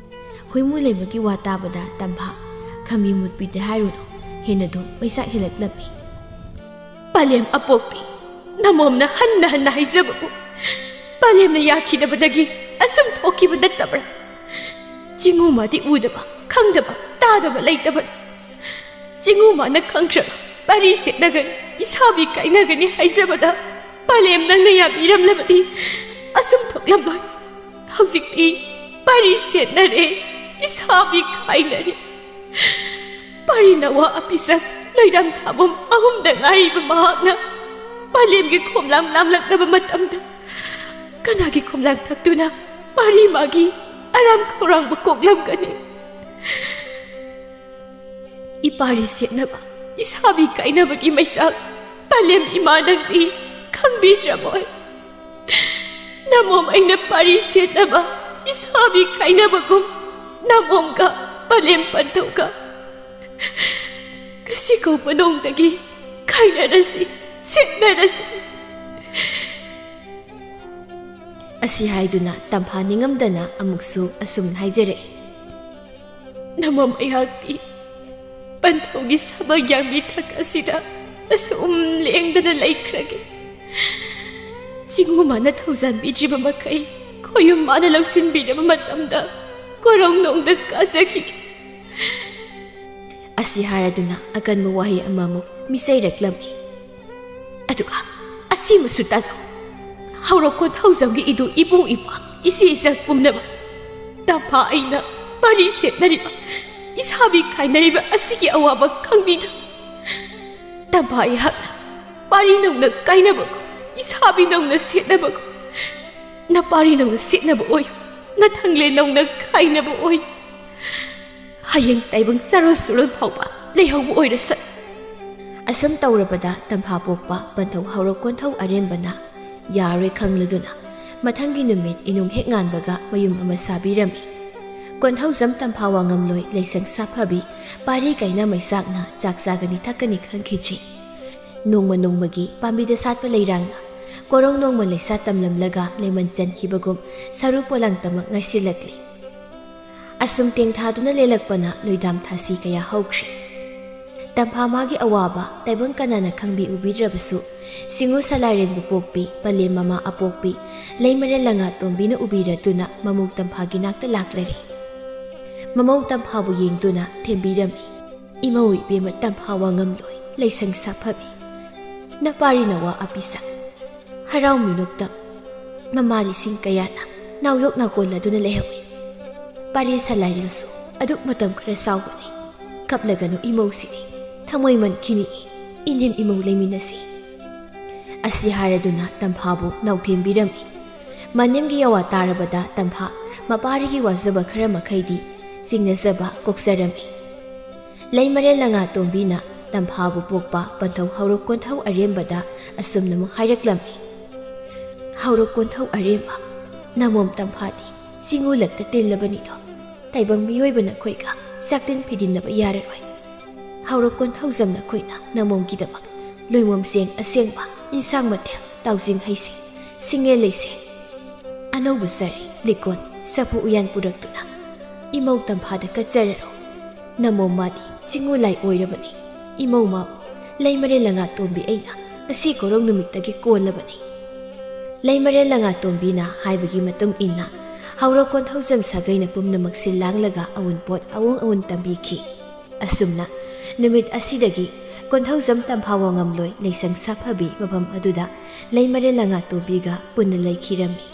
ꯍꯨꯏꯃꯨ ꯂꯩꯕꯒꯤ ꯋꯥ ꯇꯥꯕꯗ ꯇꯝꯐꯥ ꯈꯝꯕꯤ ꯃꯨꯠꯄꯤꯗꯦ ꯍꯥꯏꯔꯨꯅꯨ, ꯍꯦꯟꯅ ꯑꯗꯨꯝ ꯃꯩꯁꯥꯛ ꯍꯦꯜꯂꯛꯂꯝꯃꯤ꯫ "ꯄꯂꯦꯝ ꯑꯄꯣꯛꯄꯤ, ꯅꯃꯣꯝꯅ ꯍꯟꯅ ꯍꯟꯅ ꯍꯥꯏꯖꯕꯕꯨ ꯄꯂꯦꯝꯅ ꯌꯥꯈꯤꯗꯕꯗꯒꯤ ꯑꯁꯨꯝ ꯊꯣꯛꯈꯤꯕ ꯅꯠꯇꯕ꯭ꯔꯥ? ꯆꯤꯡꯉꯨ ꯃꯥꯗꯤ ꯎꯗꯕ, ꯈꯪꯗꯕ, ꯇꯥꯗꯕ ꯂꯩꯇꯕꯅꯤ꯫ ꯆꯤꯡꯉꯨ ꯃꯥꯅ ꯈꯪꯈ꯭ꯔꯒ ꯄꯥꯔꯤ ꯁꯦꯠꯅꯒꯅꯤ, ꯏꯁꯥꯕꯤ ꯀꯥꯏꯅꯒꯅꯤ ꯍꯥꯏꯖꯕꯗ ꯄꯂꯦꯝ ꯅꯪꯅ ꯌꯥꯕꯤꯔꯝꯂꯕꯗꯤ ꯑꯁꯨꯝ ꯊꯣꯛꯂꯝꯂꯣꯏ꯫ ꯍꯧꯖꯤꯛꯇꯤ ꯄꯥꯔꯤ ꯁꯦꯠꯅꯔꯦ, ꯏꯁꯥꯕꯤ ꯀꯥꯏꯅꯔꯦ꯫ ꯄꯥꯔꯤ ꯅꯋꯥ ꯑꯄꯤꯁꯛ ꯂꯣꯏꯔꯥꯝ ꯊꯥꯕꯨꯝ ꯑꯍꯨꯝꯗ ꯉꯥꯏꯔꯤꯕ ꯃꯍꯥꯛꯅ ꯄꯂꯦꯝꯒꯤ ꯈꯣꯝꯂꯥꯡ ꯂꯥꯝꯂꯛꯂꯕ ꯃꯇꯝꯗ ꯀꯅꯥꯒꯤ ꯈꯣꯝꯂꯥꯡ ꯊꯛꯇꯨꯅ ꯄꯥꯔꯤ ꯃꯥꯒꯤ ꯑꯔꯥꯝ ꯈꯧꯔꯥꯡꯕ ꯀꯣꯛꯂꯝꯒꯅꯤ?" ꯏꯄꯥꯔꯤ ꯁꯦꯠꯅꯕ, ꯏꯁꯥꯕꯤ ꯀꯥꯏꯅꯕꯒꯤ ꯃꯩꯆꯥꯛ ꯄꯂꯦꯝ ꯏꯃꯥ ꯅꯪꯗꯤ ꯈꯪꯕꯤꯗ꯭ꯔꯕꯣꯏ? ꯅꯃꯣꯝ ꯑꯩꯅ ꯄꯥꯔꯤ ꯁꯦꯠꯅꯕ, ꯏꯁꯥꯕꯤ ꯀꯥꯏꯅꯕꯒꯨꯝ ꯅꯃꯣꯝꯒ ꯄꯂꯦꯝ ꯄꯟꯊꯧꯒ ꯉꯁꯤ ꯀꯧꯕ ꯅꯣꯡꯗꯒꯤ ꯈꯥꯏꯅꯔꯁꯤ, ꯁꯦꯠꯅꯔꯁꯤ꯫ ꯑꯁꯤ ꯍꯥꯏꯗꯨꯅ ꯇꯝꯐꯥ ꯅꯤꯡꯉꯝꯗꯅ ꯑꯃꯨꯛꯁꯨ ꯑꯁꯨꯝꯅ ꯍꯥꯏꯖꯔꯛꯏ꯫ ꯅꯃꯝ ꯑꯩꯍꯥꯛꯇꯤ ꯄꯟꯊꯧꯒꯤ ꯁꯥꯕ ꯌꯥꯝꯕꯤ ꯊꯛ ꯑꯁꯤꯗ ꯑꯁꯨꯝ ꯂꯦꯡꯗꯅ ꯂꯩꯈ꯭ꯔꯒꯦ꯫ ꯆꯤꯡꯉꯨ ꯃꯥꯅ ꯊꯧꯖꯥꯟꯕꯤꯗ꯭ꯔꯤꯕ ꯃꯈꯩ ꯈꯣꯌꯨꯝ ꯃꯥꯅ ꯂꯧꯁꯤꯟꯕꯤꯔꯕ ꯃꯇꯝꯗ ꯀꯣꯔꯧꯅꯣꯡꯗ ꯀꯥꯖꯈꯤꯒꯦ꯫ ꯑꯁꯤ ꯍꯥꯏꯔꯗꯨꯅ ꯑꯀꯟꯕ ꯋꯥꯍꯩ ꯑꯃꯃꯨꯛ ꯃꯤꯆꯩꯔꯛꯂꯝꯃꯤ꯫ ꯑꯗꯨꯒ ꯑꯁꯤꯃꯁꯨ ꯇꯥꯖꯧ꯫ ꯍꯧꯔꯛ ꯀꯣꯟꯊꯧꯖꯝꯒꯤ ꯏꯗꯨ ꯏꯕꯨꯡ ꯏꯄ꯭ꯋꯥ ꯏꯆꯦ ꯏꯆꯜ ꯄꯨꯝꯅꯃꯛ ꯇꯝꯐꯥ ꯑꯩꯅ ꯃꯔꯤ ꯁꯦꯠꯅꯔꯤꯕ ꯏꯁꯥꯕꯤ ꯈꯥꯏꯅꯔꯤꯕ ꯑꯁꯤꯒꯤ ꯑꯋꯥꯕ ꯈꯪꯕꯤꯗ ꯇꯝꯐꯥ ꯑꯩꯍꯥꯛꯅ ꯄꯥꯔꯤ ꯅꯧꯅ ꯀꯥꯏꯅꯕꯒꯨꯝ ꯏꯁꯥꯕꯤ ꯅꯧꯅ ꯁꯦꯠꯅꯕꯒꯨꯝ ꯅꯄꯥꯔꯤ ꯅꯧꯅ ꯁꯦꯠꯅꯕ ꯑꯣꯏ, ꯅꯊꯪꯂꯦ ꯅꯧꯅ ꯈꯥꯏꯅꯕ ꯑꯣꯏ꯫ ꯍꯌꯦꯡ ꯇꯥꯏꯕꯪ ꯆꯥꯔꯣꯜ ꯁꯨꯔꯣꯜ ꯐꯥꯎꯕ ꯂꯩꯍꯧꯕ ꯑꯣꯏꯔꯁꯨ꯫ ꯑꯁꯨꯝ ꯇꯧꯔꯕꯗ ꯇꯝꯐꯥ ꯄꯣꯛꯄ ꯄꯟꯊꯧ ꯍꯧꯔꯛ ꯀꯣꯟꯊꯧ ꯑꯔꯦꯝꯕꯅ ꯌꯥꯔꯣꯏ ꯈꯪꯂꯗꯨꯅ ꯃꯊꯪꯒꯤ ꯅꯨꯃꯤꯠ ꯏꯅꯨꯡ ꯍꯦꯛ ꯉꯥꯟꯕꯒ ꯃꯌꯨꯝ ꯑꯃ ꯁꯥꯕꯤꯔꯝꯃꯤ꯫ ꯀꯣꯟꯊꯧꯖꯝ ꯇꯝꯐꯥ ꯋꯥꯉꯝꯂꯣꯏ ꯂꯩꯁꯪ ꯁꯥꯐꯕꯤ ꯄꯥꯔꯤ ꯀꯥꯏꯅ ꯃꯩꯆꯥꯛꯅ ꯆꯥꯛ ꯆꯥꯒꯅꯤ ꯊꯛꯀꯅꯤ ꯈꯪꯈꯤꯗ꯭ꯔꯤ꯫ ꯅꯣꯡꯃ ꯅꯣꯡꯃꯒꯤ ꯄꯥꯝꯕꯤꯗ ꯁꯥꯠꯄ ꯂꯩꯔꯥꯡꯅ ꯀꯣꯔꯧ ꯅꯣꯡꯃ ꯂꯩꯁꯥ ꯇꯝꯂꯝꯂꯒ ꯂꯩꯃꯟ ꯆꯟꯈꯤꯕꯒꯨꯝ ꯁꯔꯨ ꯄꯣꯂꯥꯡꯇꯃꯛ ꯉꯥꯏꯁꯤꯜꯂꯛꯂꯤ꯫ ꯑꯁꯨꯝ ꯇꯦꯡꯊꯥꯗꯨꯅ ꯂꯦꯜꯂꯛꯄꯅ ꯂꯣꯏꯗꯥꯝ ꯊꯥꯁꯤ ꯀꯌꯥ ꯍꯧꯈ꯭ꯔꯦ꯫ ꯇꯝꯐꯥ ꯃꯥꯒꯤ ꯑꯋꯥꯕ ꯇꯥꯏꯕꯪ ꯀꯅꯥꯅ ꯈꯪꯕꯤ ꯎꯕꯤꯗ꯭ꯔꯕꯁꯨ, ꯁꯤꯡꯉꯨ ꯁꯂꯥꯏꯔꯦꯟꯕꯨ ꯄꯣꯛꯄꯤ ꯄꯂꯦꯝ ꯃꯃꯥ ꯑꯄꯣꯛꯄꯤ ꯂꯩꯃꯔꯦꯜ ꯂꯉꯥ ꯇꯣꯝꯕꯤꯅ ꯎꯕꯤꯔꯗꯨꯅ ꯃꯃꯧ ꯇꯝꯐꯥꯒꯤ ꯅꯥꯛꯇ ꯂꯥꯛꯂꯔꯦ꯫ ꯃꯃꯧ ꯇꯝꯐꯥꯕꯨ ꯌꯦꯡꯗꯨꯅ ꯊꯦꯝꯕꯤꯔꯝꯃꯤ꯫ ꯏꯃꯧ ꯏꯕꯦꯝꯃ ꯇꯝꯐꯥ ꯋꯥꯉꯝꯂꯣꯏ ꯂꯩꯁꯪ ꯁꯥꯐꯕꯤ, ꯅꯄꯥꯔꯤ ꯅꯋꯥ ꯑꯄꯤꯁꯛ ꯍꯔꯥꯎ ꯃꯤꯅꯣꯛꯇ ꯃꯃꯥ ꯂꯤꯁꯤꯡ ꯀꯌꯥꯅ ꯅꯥꯎꯌꯣꯛ ꯅꯥꯀꯣꯜꯂꯗꯨꯅ ꯂꯩꯍꯧꯏ꯫ ꯄꯥꯔꯤ ꯁꯂꯥꯏꯔꯦꯜꯁꯨ ꯑꯗꯨꯛ ꯃꯇꯝ ꯈꯔ ꯁꯥꯎꯒꯅꯤ꯫ ꯀꯞꯂꯒꯅꯨ ꯏꯃꯧꯁꯤꯗꯤ, ꯊꯃꯣꯏ ꯃꯟꯈꯤꯅꯤ꯫ ꯏꯅꯦꯝ ꯏꯃꯧ ꯂꯩꯃꯤꯟꯅꯁꯤ꯫ ꯑꯁꯤ ꯍꯥꯏꯔꯗꯨꯅ ꯇꯝꯐꯥꯕꯨ ꯅꯥꯎꯊꯦꯝꯕꯤꯔꯝꯃꯤ꯫ ꯃꯅꯦꯝꯒꯤ ꯌꯥꯋꯥ ꯇꯥꯔꯕꯗ ꯇꯝꯐꯥ ꯃꯄꯥꯔꯤꯒꯤ ꯋꯥꯖꯕ ꯈꯔ ꯃꯈꯩꯗꯤ ꯆꯤꯡꯅꯖꯕ ꯀꯣꯛꯆꯔꯝꯃꯤ꯫ ꯂꯩꯃꯔꯦꯜ ꯂꯉꯥ ꯇꯣꯝꯕꯤꯅ ꯇꯝꯐꯥꯕꯨ ꯄꯣꯛꯄ ꯄꯟꯊꯧ ꯍꯧꯔꯛ ꯀꯣꯟꯊꯧ ꯑꯔꯦꯝꯕꯗ ꯑꯁꯨꯝꯅꯃꯨꯛ ꯍꯥꯏꯔꯛꯂꯝꯃꯤ꯫ ꯍꯧꯔꯛ ꯀꯣꯟꯊꯧ ꯑꯔꯦꯝꯕ, ꯅꯃꯣꯝ ꯇꯝꯐꯥꯗꯤ ꯆꯤꯡꯉꯨ ꯂꯛꯇ ꯇꯤꯜꯂꯕꯅꯤꯗꯣ꯫ ꯇꯥꯏꯕꯪ ꯃꯤꯑꯣꯏꯕ ꯅꯈꯣꯏꯒ ꯆꯥꯛꯇꯤꯟ ꯐꯤꯗꯤꯟꯅꯕ ꯌꯥꯔꯔꯣꯏ꯫ ꯍꯧꯔꯛ ꯀꯣꯟꯊꯧꯖꯝ ꯅꯈꯣꯏꯅ ꯅꯃꯣꯝꯒꯤꯗꯃꯛ ꯂꯣꯏꯃꯣꯝ ꯆꯦꯡ ꯑꯁꯦꯡꯕ, ꯏꯟꯁꯥꯡ ꯃꯊꯦꯜ, ꯇꯥꯎꯖꯤꯡ ꯍꯩꯁꯤꯡ, ꯁꯤꯡꯉꯦ ꯂꯩꯁꯦꯡ, ꯑꯅꯧꯕ ꯆꯔꯩ, ꯂꯤꯀꯣꯟ, ꯁꯥꯐꯨ ꯎꯌꯥꯟ ꯄꯨꯔꯛꯇꯨꯅ, "ꯏꯃꯧ ꯇꯝꯐꯥꯗ ꯀꯠꯆꯔꯔꯣ꯫ ꯅꯃꯣꯝ ꯃꯥꯗꯤ ꯆꯤꯡꯉꯨ ꯂꯥꯏ ꯑꯣꯏꯔꯕꯅꯤ꯫ ꯏꯃꯧ ꯃꯥꯕꯨ ꯂꯩꯃꯔꯦꯜ ꯂꯉꯥꯇꯣꯝꯕꯤ ꯑꯩꯅ ꯉꯁꯤ ꯀꯣꯔꯧ ꯅꯨꯃꯤꯠꯇꯒꯤ ꯀꯣꯜꯂꯕꯅꯤ"꯫ ꯂꯩꯃꯔꯦꯜ ꯂꯉꯥꯇꯣꯝꯕꯤꯅ ꯍꯥꯏꯕꯒꯤ ꯃꯇꯨꯡ ꯏꯟꯅ ꯍꯧꯔ ꯀꯣꯟꯊꯧꯖꯝ ꯁꯥꯒꯩꯅ ꯄꯨꯝꯅꯃꯛ ꯁꯤꯜ ꯂꯥꯡꯂꯒ ꯑꯋꯨꯟꯄꯣꯠ ꯑꯋꯨꯟ ꯑꯋꯨꯟ ꯇꯝꯕꯤꯈꯤ꯫ ꯑꯁꯨꯝꯅ ꯅꯨꯃꯤꯠ ꯑꯁꯤꯗꯒꯤ ꯀꯣꯟꯊꯧꯖꯝ ꯇꯝꯐꯥ ꯋꯥꯉꯝꯂꯣꯏ ꯂꯩꯁꯪ ꯁꯥꯐꯕꯤ ꯃꯐꯝ ꯑꯗꯨꯗ ꯂꯩꯃꯔꯦꯜ ꯂꯉꯥꯇꯣꯝꯕꯤꯒ ꯄꯨꯟꯅ ꯂꯩꯈꯤꯔꯝꯃꯤ꯫